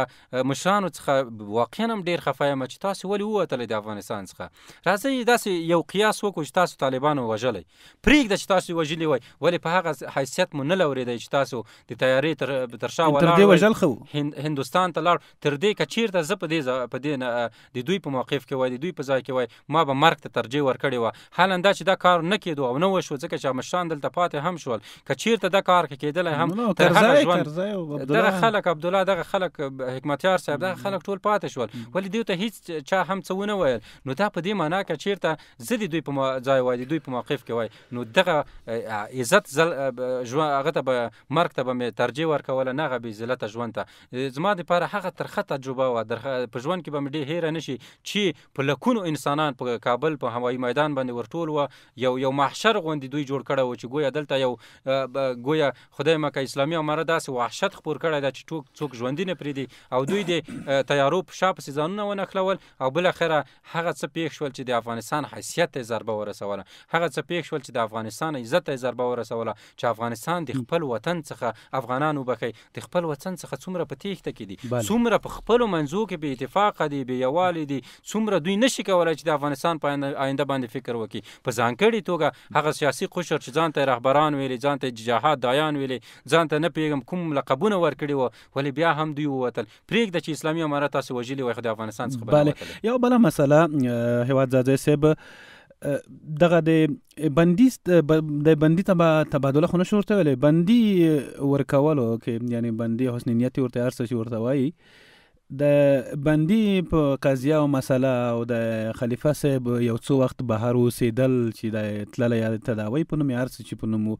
مشرانو څخه واقعا هم ډېر خفه یم چې تاسو ولې ووتلئ د افغانستان څخه. راځئ داسې یو قیاس وکړو چې تاسو طالبانو وژلی، پرېږده چې تاسو وژلي وای، ولې په هغه حیثیت مو نه لورېدی چې تاسو د طیارې تر شا ولاړ هندوستان ته لاړ. تر دې که چېرته زه په دې د دوی په موقف کې وای، د دوی په ځای کې وای، ما به مرګ ته ترجیح ورکړې وه. حالا دا چې دا کار نه کېدو او نه وشو، ځکه چې مشران دلته پاتې هم شول. که چېرته دا کار کېدلی هم تر هغه ژوند، دغه خلک عبدالله، دغه خلک حکمتیار صاحب، دغه خلک ټول پاتې شول، ولې دوی ته هیڅ چا هم څه ونه ویل. نو دا په دې معنا که چیرته زه د دوی په ځای وای، د دوی په موقف کې وای، نو دغه عزت ژوند هغه ته به مرګ ته به مې ترجیح ورکوله، نه هغه بې ذلته ژوند ته. زما دپاره هغه ترخه تجربه وه، په ژوند کې به مې ډېر هېره نه شي چې په لکونو انسانان په کابل په هوایي میدان باندې ورټول وه، یو محشر غوندې دوی جوړ کړی و چې ګویا دلته یو ګویا خدای مکه اسلامي امارت داسې وحشت خپور کړی ده چې څوک ژوندي نه پرېږدي، او دوی د تیارو په شا پسې ځانونه ونښلول، او بالاخره هغه څه پېښ شول چې د افغانستان حیثیت ته یې ضربه ورسوله، هغه څه پېښ شول چې د افغانستان عزت ته یې ضربه ورسوله، چې افغانستان د خپل وطن څخه افغانان وبخښي، د خپل وطن څخه څومره په تېښته کې دي، څومره په خپلو منځو کې بې اتفاقه دي، بې یووالي دي، څومره دوی نشي کولای چې د افغانستان په آینده باندې فکر وکړي. په ځانګړي توګه هغه سیاسي قشر چې ځان ته رهبران ویلي، ځان ته جهاد دایان ویلي، ځان ته نه پوهېږم کوم لقبونه ورکړي وو، ولې بیا هم دوی ووتل. پرېږده چې اسلامي امارت تاسې وژلي وای، خو د افغانستان څخه به نه وتلی. یو بله مسله هیواد ځاځی صاحب، دغه د بندي د بندي تبادله خو نه شو ورته ویلی، بندي ورکولو کې یعنی بندي حسن نیت ورته هر څه چې ورته وایي، د بندي په قضیه او مسله او د خلیفه صاحب یو څو وخت بهر اوسېدل چې د تللی یا د تداوۍ په نوم یا هر څه چې په نوم و،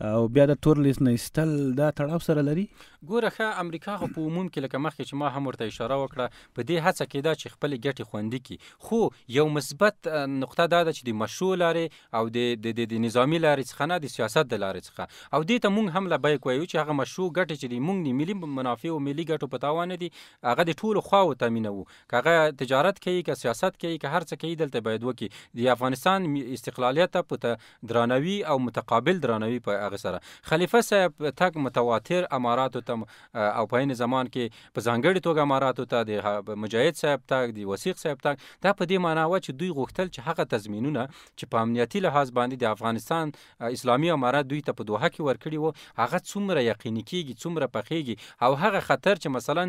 او بیا د تور لیست نه ایستل، دا تړاو سره لري؟ ګوره ښه، امریکا خو په عموم کې لکه مخکې چې ما هم ورته اشاره وکړه په دې هڅه کې ده چې خپلې ګټې خوندي کړي، خو یو مثبت نقطه دا ده چې د مشروع لارې او د نظامي لارې څخه نه، د سیاست د لارې څخه، او دې ته مونږ هم لبیک وایو چې هغه مشروع ګټې چې د مونږ د ملي منافع او ملي ګټو په تاوان نه دي، هغه د ټولو خواوو تامینوو، که هغه تجارت کوي، که سیاست کوي، که هر څه کوي، دلته باید وکړي. د افغانستان استقلالیت ته په درناوي او متقابل درناوي په هغه سره. خلیفه صاحب تګ متواتر اماراتو ته او په عین زمان کې په ځانګړي توګه اماراتو ته د مجاهد صاحب تګ، د وثیق صاحب تګ، دا په دې معنا وه چې دوی غوښتل چې هغه تضمینونه چې په امنیتي لحاظ باندې د افغانستان اسلامي امارت دوی ته په دوحه کې ورکړي وو، هغه څومره یقیني کیږي، څومره پخېږي، او هغه خطر چې مثلا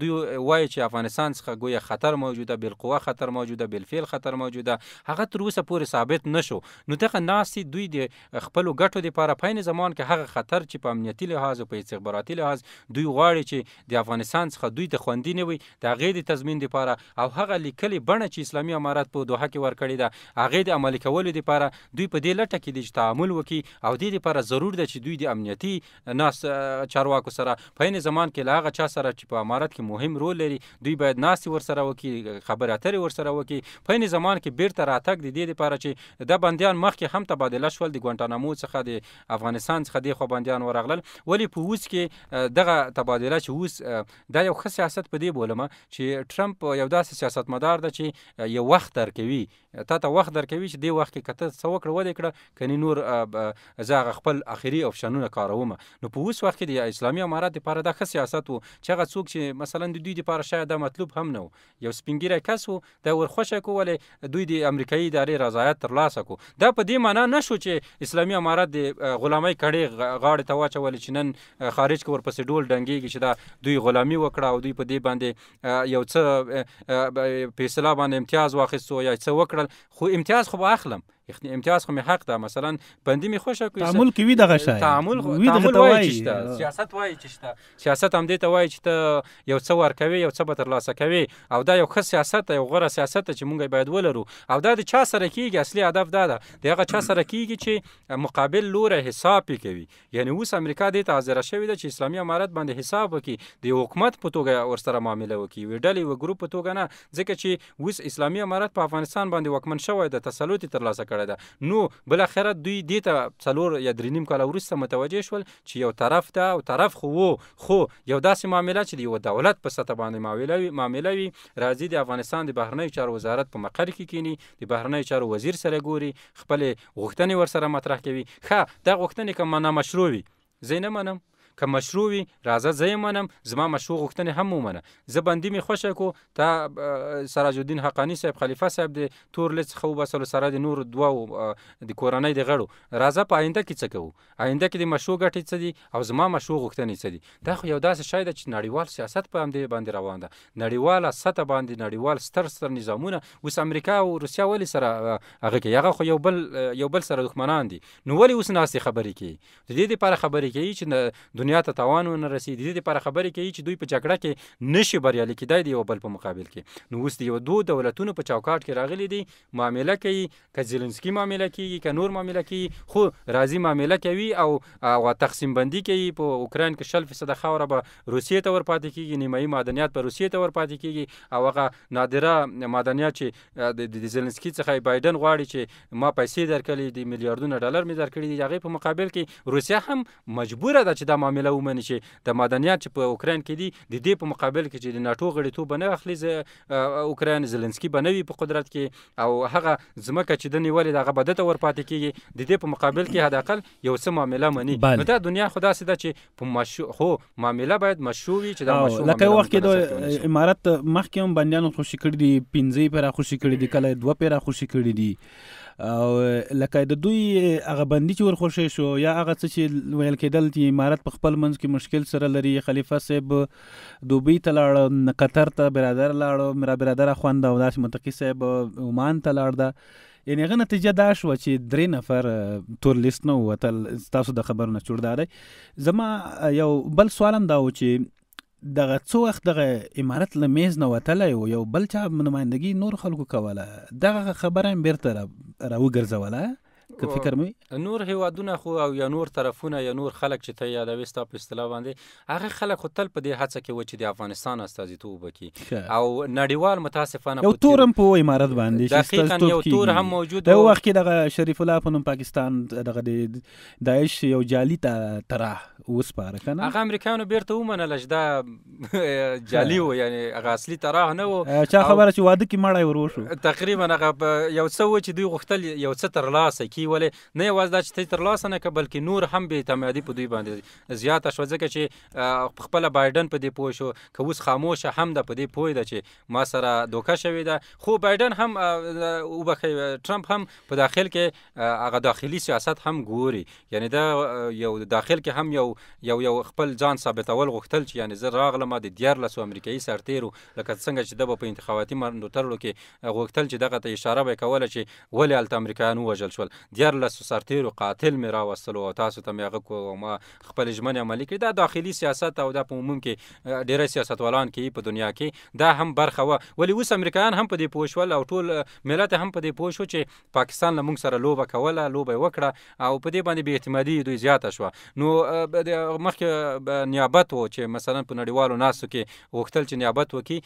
دوی وایي چې افغانستان څخه ګویا خطر موجوده، بالقوه خطر موجوده، بالفعل خطر موجوده، هغه تر اوسه پورې ثابت نشو. نو دغه ناستې دوی د خپلو ګټو دپاره په عین زمان کې هغه خطر چې په امنیتي لحاظ او په استخباراتي لحاظ دوی غواړي چې د افغانستان څخه دوی ته خوندي نه وي، د هغې د تضمین دپاره او هغه لیکلې بڼه چې اسلامي امارت په دوحه کې ورکړې ده، هغې د عملي کولو دپاره دوی په دې لټه کې دي چې تعامل وکړي، او دې دپاره ضرور ده چې دوی د امنیتي ناس چارواکو سره په عین زمان کې له هغه چا سره چې په امارت کې مهم رول لري، دوی باید ناستې ورسره وکړي، خبرې اترې ورسره وکړي. په عین زمان کې بیرته راتګ د دې دپاره چې دا بندیان مخکې هم تبادله شول، د ګوانتانامو څخه د افغانستان څخه دې خوا بندیان ورغلل، ولې په اوس کې دغه تبادله چې اوس دا یو ښه سیاست په دې بولم چې ټرمپ یو داسې سیاستمدار ده چې یو وخت درکوي، تا ته وخت درکوي چې دې وخت کې که ته څه وکړه ودې کړه، کني نور زه هغه خپل اخري اپشنونه کاروم. نو په اوس وخت کې د اسلامي امارت دپاره دا ښه سیاست و چې هغه څوک چې مثلا د دوی دپاره شاید دا مطلوب هم نه و، یو سپینږیری کس و، دا ورخوښه کو، ولې دوی د امریکایي ادارې رضایت ترلاسه کو. دا په دې معنا نه شو چې اسلامي امارت د غلامۍ کړې غاړې ته واچولې چې نن خارج کې ورپسې ډول ډنګېږي چې دا دوی غلامي وکړه او دوی په دې باندې یو څه په اصطلاح باندې امتیاز واخیستو یا څه وکړل. خو امتیاز خو به اخلم، امتیاز خو مې حق ده، مثلا بندي مې خوښه کوي، تعامل کې وي دغه شی، تعامل وایي چې شته، سیاست وایي چې شته، سیاست هم دې ته وایي چې ته یو څه ورکوې یو څه به ترلاسه کوې، او دا یو ښه سیاست دی، یو غوره سیاست دی چې مونږ یې باید ولرو. او دا د چا سره کېږي؟ اصلي هدف دا ده، د هغه چا سره کېږي چې مقابل لوری حساب یې کوي. یعنې اوس امریکا دې ته حاضره شوې ده چې اسلامي امارت باندې حساب وکړي، د یو حکومت په توګه ورسره معامله وکړي، یوې ډلې یوه ګروپ په توګه نه، ځکه چې اوس اسلامي امارت په افغانستان باندې واکمن شوی ده، تسلط یې ترلاسه کړی ده. نو بالاخره دوی دې ته 4 یا 3.5 کاله وروسته متوجه شول چې یو طرف ده، او طرف خو و، خو یو داسې معامله چې د یوه دولت په سطح باندې معامله وي، راځي د افغانستان د بهرنیو چارو وزارت په مقر کې کینی، د بهرنیو چارو وزیر سره ګوري، خپلې غوښتنې ورسره مطرح کوي. ښه، دا غوښتنې که نامشروع وي زه یې نه منم، که مشروع وي راځه زه یې منم، زما مشروع غوښتنې هم ومنه. زه بندي مې خوښه کو، تا سراج الدین حقاني صاحب خلیفه صاحب د تور لیست څخه وباسلو سره د نورو دوو د کورنۍ د غړو، راځه په آینده کې څه کوو، آینده کې د مشروع ګټې څه دي او زما مشروع غوښتنې څه دي. دا خو یو داسې شی ده چې نړیوال سیاست په همدې باندې روان ده، نړیواله سطح باندې نړیوال ستر ستر نظامونه. اوس امریکا او روسیه ولې سره هغه کوي؟ هغه خو یو بل سره دښمنان دي، نو ولې اوس ناستې خبرې کوي؟ د دې دپاره خبرې کوي چې دنیا ته تاوان ونه رسي. د دې لپاره خبرې کوي چې دوی په جګړه کې نشي بریالي کېدای د یو بل په مقابل کې. نو اوس د یو دوو دولتونو په چوکاټ کې راغلي دي، معامله کوي، که زیلنسکي معامله کیږي، که نور معامله کوي، خو راځي معامله کوي او تقسیم بندي کوي. په اوکراین کې 20% خاوره به روسیې ته ورپاتې کیږي، نیمایي معدنیات به روسیې ته ورپاتې کیږي او هغه نادره معدنیات چې د زیلنسکي څخه بایډن غواړي چې ما پیسې درکړي دي، میلیاردونه ډالر مې درکړي دي، هغې په مقابل کې روسیه هم مجبوره ده چې دا معامله ومني چې د معدنیات چې په اوکراین کې دي د دې په مقابل کې چې د ناټو غړیتوب به نه اخلي اوکراین، زیلنسکي به نه وي په قدرت کې او هغه ځمکه چې ده نیولې ده هغه به ده ته ورپاتې کیږي، د دې په مقابل کې حداقل یو څه معامله مني. نو دا دنیا خو داسې ده چې په خو معامله باید مشروع وي چې دا مشروع لکه یو وخت کې د امارت مخکې هم بندیانو خوشي کړي دي، 5 پیرا خوشي کړي دي، کله 2 پیرا خوشي کړي دي، او لکه د دوی هغه بندي چې ورخوشي شو یا هغه څه چې ویل کېدل چې امارت په خپل منځ کې مشکل سره لري، خلیفه صاحب دوبۍ ته لاړ، قطر ته برادر لاړ، مرا برادر اخوند او داسې متقي صاحب عمان ته لاړ ده. یعنې هغه نتیجه دا شوه چې 3 نفر تور لیست نه ووتل. ستاسو د خبرو نه چور دا دی. زما یو بل سوال هم دا و چې دغه څو وخت دغه امارت له میز نه وتلی و، یو بل چا نمایندګي نور خلکو کوله، دغه خبره هم بیرته راوګرځوله که فکر مې نور هیوادونه خو او یا نور طرفونه یا نور خلک چې ته یادوې ستا په اصطلاح باندې، هغه خلک خو تل په دې هڅه کې و چې د افغانستان استازیتوب وکړي او نړیوال متاسفانه یو تور هم په امارت باندې دقیقاً یو تور هم موجود و. وخت کې دغه شریف الله په نوم پاکستان دغه د داعش یو جعلي طرح وسپاره که نه، هغه امریکایانو بیرته ومنله چې دا جعلي و، یعنې هغه اصلي طرح نه و. چا خبره چې واده کې مړی ور وشو تقریبا، هغه یو څه و چې دوی غوښتل یو څه ترلاسه کړي، ولې نه یوازې دا چې ته ترلاسه نه کړه بلکې نور هم بې اعتمادي په دوی باندې زیاته شوه، ځکه چې خپله بایډن په دې پوه شو که اوس خاموشه هم ده په دې پوه ده چې ما سره دوکه شوې ده، خو بایډن هم وبخښئ ټرمپ هم په داخل کې هغه داخلي سیاست هم ګوري، یعنې دا یو داخل کې هم یو یو یو خپل ځان ثابتول غوښتل چې یعنې زه راغلم د 13 امریکایي سرتېرو لکه څنګه چې ده به په انتخاباتي ملاتړو کې غوښتل چې دغه ته اشاره به یې کوله چې ولې هلته امریکایان ووژل شول، 13 سرتېرو قاتل مې راوستلو او تاسو ته مې هغه کو او ما خپلې ژمنې عملي کړې. دا داخلي سیاست او دا په عموم کې ډېری سیاستوالان کوي په دنیا کې، دا هم برخه وه. ولې اوس امریکایان هم په دې پوه شول او ټول ملت هم په دې پوه شو چې پاکستان له موږ سره لوبه کوله، لوبه یې وکړه او په دې باندې بې اعتمادي دوی زیاته شوه. نو مخکې نیابت و چې مثلا په نړیوالو ناستو کې غوښتل چې نیابت وکړي.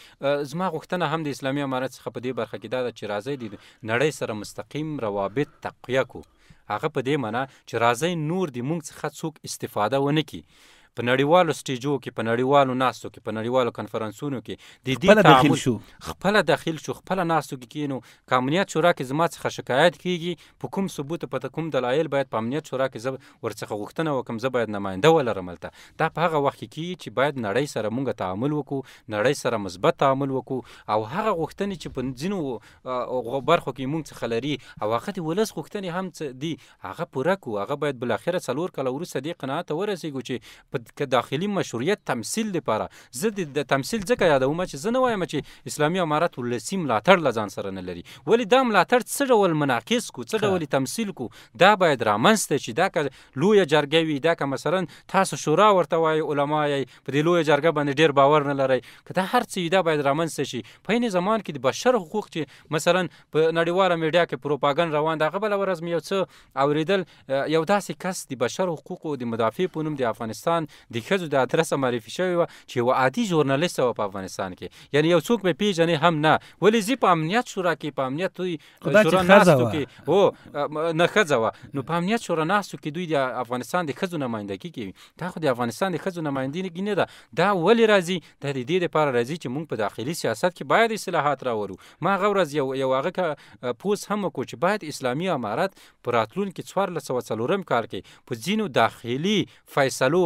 زما غوښتنه هم د اسلامي امارت څخه په دې برخه کې دا ده چې راځئ د نړۍ سره مستقیم روابط تقویه کو، هغه په دې معنی چې راځئ نور د موږ څخه څوک استفاده ونه کړي په نړیوالو سټیجو کې، په نړیوالو ناستو کې، په نړیوالو کنفرانسونو کې د دې تعامل خپله دخیل شو، خپله ناستو کې کینو. که امنیت شورا کې زما څخه شکایت کیږي په کوم ثبوت په کوم دلایل باید په امنیت شورا کې زه ورڅخه غوښتنه وکړم، زه باید نماینده ولرم هلته. دا په هغه وخت کې کیږي چې باید نړۍ سره موږ تعامل وکړو، نړۍ سره مثبت تعامل وکړو او هغه غوښتنې چې په ځینو برخو کې موږ څخه لري او هغه د ولس غوښتنې هم دي هغه پوره کړو. هغه باید بالاخره 4 کاله وروسته دې قناعت ته ورسېږو چې په داخلي مشروعیت تمثیل لپاره زه د تمثیل ځکه یادوم چې زه نه وایم چې اسلامي امارت ولسي ملاتړ له ځان سره نه لري، ولې دا ملاتړ څه ډول منعکس کو، څه ډول تمثیل کو، دا باید رامنځته شي. دا که لویه جرګه وي، دا که مثلا تاسو شورا ورته وایي، علما یې په دې لویه جرګه باندې ډېر باور نه لرئ، که دا هر څه وي دا باید رامنځته شي. په عین زمان کې د بشر حقوق چې مثلا په نړیواله میډیا کې پروپاګند روان ده، هغه بله ورځ مې یو څه اورېدل، یو داسې کس د بشر حقوقو د مدافع په نوم د افغانستان د ښځو د ادرسه معرفي شوې وه چې یوه عادي ژورنالیسته وه په افغانستان کې، یعنې یو څوک به پېژنې هم نه، ولې ځي په امنیت شورا کې، په امنیت شورا ناستو کې هو نه ښځه وه، نو په امنیت شورا ناستو کې دوی د افغانستان د ښځو نمایندګي کوي. دا خو د افغانستان د ښځو نمایندګي نه ده. دا ولې راځي؟ دا د دې لپاره راځي چې موږ په داخلي سیاست کې باید اصلاحات راوړو. ما هغه ورځ یو هغه پوسټ هم وکړو چې باید اسلامي امارت په راتلونکي 1404 کال کې په ځینو داخلي فیصلو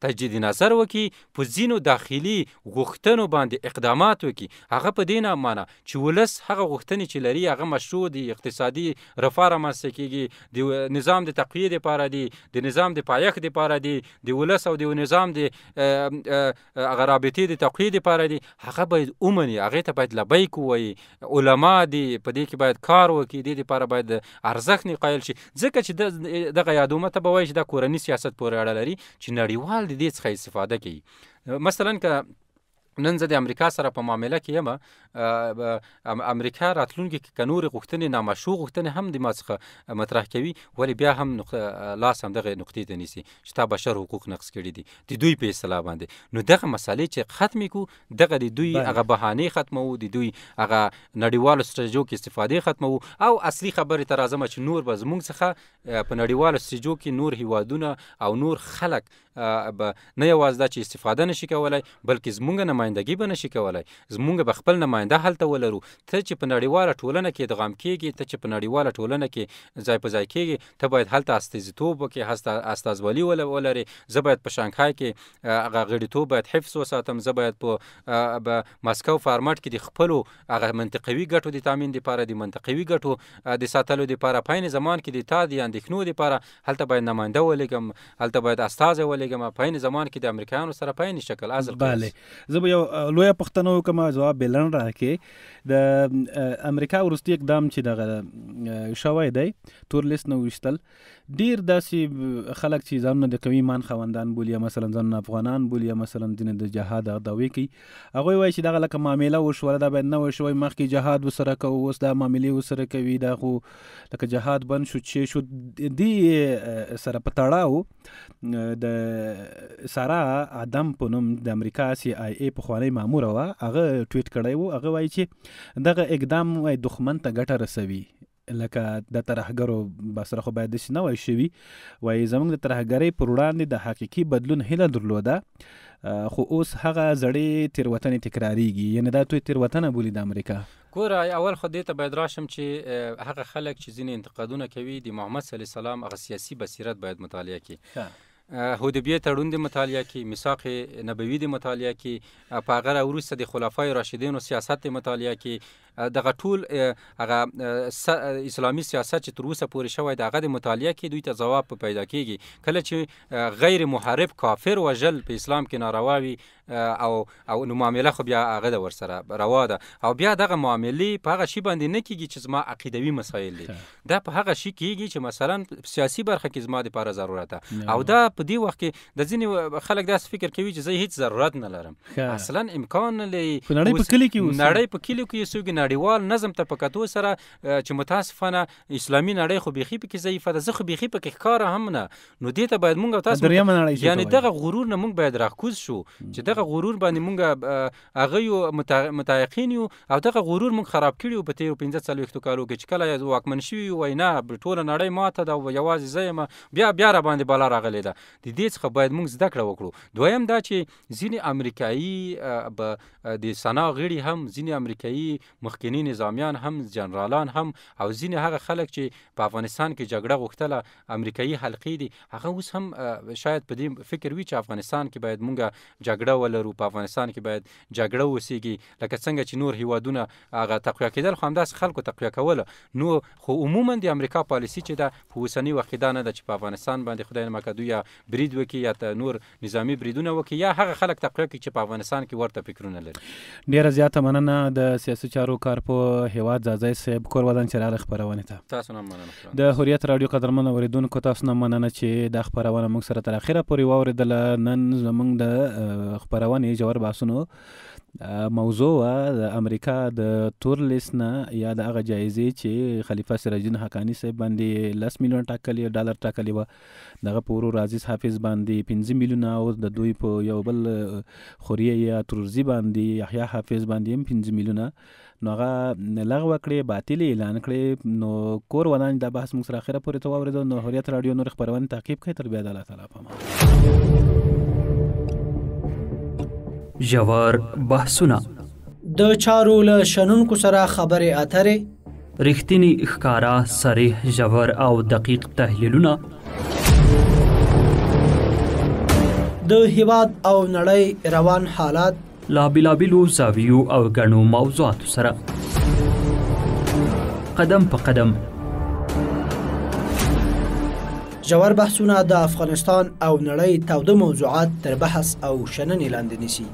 تجدید نظر وکړي، په ځینو داخلي غوښتنو باندې اقدامات وکړي. هغه په دې نه معنی چې ولس هغه غوښتنې چې لري هغه مشروع دي، اقتصادي رفاه رامنځته کېږي، د نظام د تقویې دپاره دي، د نظام د پایښت دپاره دي، د ولس او د نظام د هغه رابطې د تقویې دپاره دي، هغه باید ومني، هغې ته باید لبیک ووایي. علما دي په دې کې باید کار وکړي، دې دپاره باید ارزښت نه قایل شي. ځکه چې دغه یادومه ته به وایي چې دا کورني سیاست پورې اړه لري چې نړیوال تل د دې څخه استفاده کوي. مثلا که نن زه د امریکا سره په معامله کې یم، امریکا راتلونکي کې که نورې غوښتنې، نامشروع غوښتنې هم د ما څخه مطرح کوي، ولې بیا هم لاس همدغې نقطې ته نیسي چې تا بشر حقوق نقض کړي دي د دوی په اصطلاح باندې. نو دغه مسالې چې ختمې کړو، دغه د دوی هغه بهانې ختموو، د دوی هغه نړیوالو ستراتیژو کې استفادې ختموو. او اصلي خبرې ته راځم چې نور به زموږ څخه په نړیوالو ستراتیژو کې نور هیوادونه او نور خلک به نه یوازې دا چې استفاده نشي کولی، بلکې زموږ نمایندګي به نشي کولی. زموږ به خپل نماینده هلته ولرو. ته چې په نړیواله ټولنه کې ادغام کیږي، ته چې په نړیواله ټولنه کې ځای په ځای کیږي، ته باید هلته استازیتوب وکړې، استازولي ولرې. زه باید په شانګهای کې هغه غړیتوب باید حفظ وساتم، زه باید په مسکو فارمټ کې د خپلو هغه منطقوي ګټو د تامین دپاره، د منطقوي ګټو د ساتلو دپاره، په عین زمان کې د تا د اندېښنو دپاره هلته باید نماینده ولېږم، هلته باید استازی ولېږم، په عین زمان کې د امریکایانو سره په عین شکل ازل. بله، زه به یو لویه پوښتنه وکړم، ځواب به لنډ راکړې. د امریکا وروستي اقدام چې دغه شوی دی، تور لیست نه ویشتل، ډیر داسې خلک چې ځانونه د قوي ایمان خاوندان بولي، یا مثلا ځانونه افغانان بولي، یا مثلا ځینې د جهاد دعوې کوي، هغوی وایي چې دغه لکه معامله وشوله، دا باید نه وای شوی، مخکې جهاد ورسره کوو، اوس دا معاملې ورسره کوي، دا خو لکه جهاد بند شو چې شو. دې سره په تړاو د سارا ادم په نوم د امریکا سي آی ای پخوانۍ ماموره وه، هغه ټویټ کړی و، هغه وایي چې دغه اقدام وایي دښمن ته ګټه رسوي، لکه د ترهګرو بسره خو باید داسې نه وای شوي، وایي زموږ د ترهګرۍ پر وړاندې د حقیقي بدلون هیله درلوده، خو اوس هغه زړې تېروتنې تکراریږي. یعنې دا توی تېروتنه بولي د امریکا. ګوره، اول خو دې ته باید راشم چې هغه خلک چې ځینې انتقادونه کوي د محمد صلی الله علیه وسلم هغه سیاسي بصیرت باید مطالعه کړي، حدیبیه تړون د مطالعه کی، میثاق نبوي د مطالعه کی، په هغه را وروسته د خلفای راشدینو سیاست د مطالعه کی، دغه ټول هغه اسلامي سیاست چې تر اوسه پورې شوی د هغه د مطالعه کې دوی ته ځواب په پیدا کیږي. کله چې غیر محارب کافر وژل په اسلام کې ناروا وي او او نو معامله خو بیا هغه ده ورسره روا ده، او بیا دغه معاملې په هغه شی باندې نه کیږي چې زما عقیدوي مسایل دي، دا په هغه شی کیږي چې مثلا سیاسي برخه کې زما دپاره ضرورت ده. او دا په دې وخت کې د ځینې خلک داسې فکر کوي چې زه هیڅ ضرورت نه لرم، اصلا امکان نه لري. نړۍ په کلي کې نړۍ په کلیو کې اوسېږي، نړیوال نظم ته په کتو سره چې متاسفانه اسلامي نړۍ خو بیخي پکې ضعیفه ده، زه خو بیخي پکې ښکاره هم نه. نو دې ته باید مونږ او تاسو یعنې دغه غرور نه مونږ باید راکوز شو، چې دغه غرور باندې مونږ هغه یو متعقین یو، او دغه غرور مونږ خراب کړي یو په تېرو 45 کالو کې چې کله واکمن شوي یو، وایي نه ټوله نړۍ ماته ده او یوازې زه یم، بیا بیا را باندې بالا راغلې ده. د دې څخه باید مونږ زده کړه وکړو. دویم دا چې ځینې امریکایي د سنا غړي هم، ځینې امریکایي مخکني نظامیان هم، جنرالان هم، او ځینې هغه خلک چې په افغانستان کې جګړه غوښتله امریکایي حلقې دي، هغه اوس هم شاید په دې فکر وي چې افغانستان کې باید مونږ جګړه ولرو، په افغانستان کې باید جګړه اوسیږي، لکه څنګه چې نور هیوادونه هغه تقویه کېدل، خو همداسې خلکو تقویه کوله. نو خو عموما د امریکا پالیسي چې ده په اوسني وخت کې دا نه ده چې په افغانستان باندې خدای نه مکه دوی یا برید وکړي یا نور نظامي بریدونه وکړي یا هغه خلک تقویه کړي چې په افغانستان کې ورته فکرونه لري. ډیره زیاته مننه د سیاسي چارو کارپوه هیواد ځاځی صاحب، کور ودان چې راغلی خپرونې ته. تاسو نه مننه. د حریت راډیو قدرمن اورېدونکو تاسو نه مننه چې دا خپرونه موږ سره تر اخره پورې واورېدله. نن زموږ د خپرونې ژور بحثونو موضوع وه د امریکا د تور لیست نه یا د هغه جایزې چې خلیفه سراج الدین حقاني صاحب باندې 10 میلیون ټاکلې ډالر ټاکلې وه، دغه په ورور عزیز حافظ باندې 5 میلیونه او د دوی په یو بل خوریه یا ترورزي باندې یحیی حافظ باندې هم 5 میلیونه، نو هغه لغوه کړې، باطلې اعلان کړې. نو کور ودان دا بحث موږ سره اخره پورې ته واورېدو. نو حریت راډیو نور خپرونې تعقیب کړئ. تر بیا د الله تعالی په امان. ژور بحثونه، د چارو له شنونکو سره خبرې اترې، رښتیني ښکاره، صریح، ژور او دقیق تحلیلونه، د هیواد او نړۍ روان حالات لا بېلابېلو زاویو او ګڼو موضوعاتو سره قدم په قدم. ژور بحثونه د افغانستان او نړۍ تاوده موضوعات تر بحث او شننې لاندې نیسي.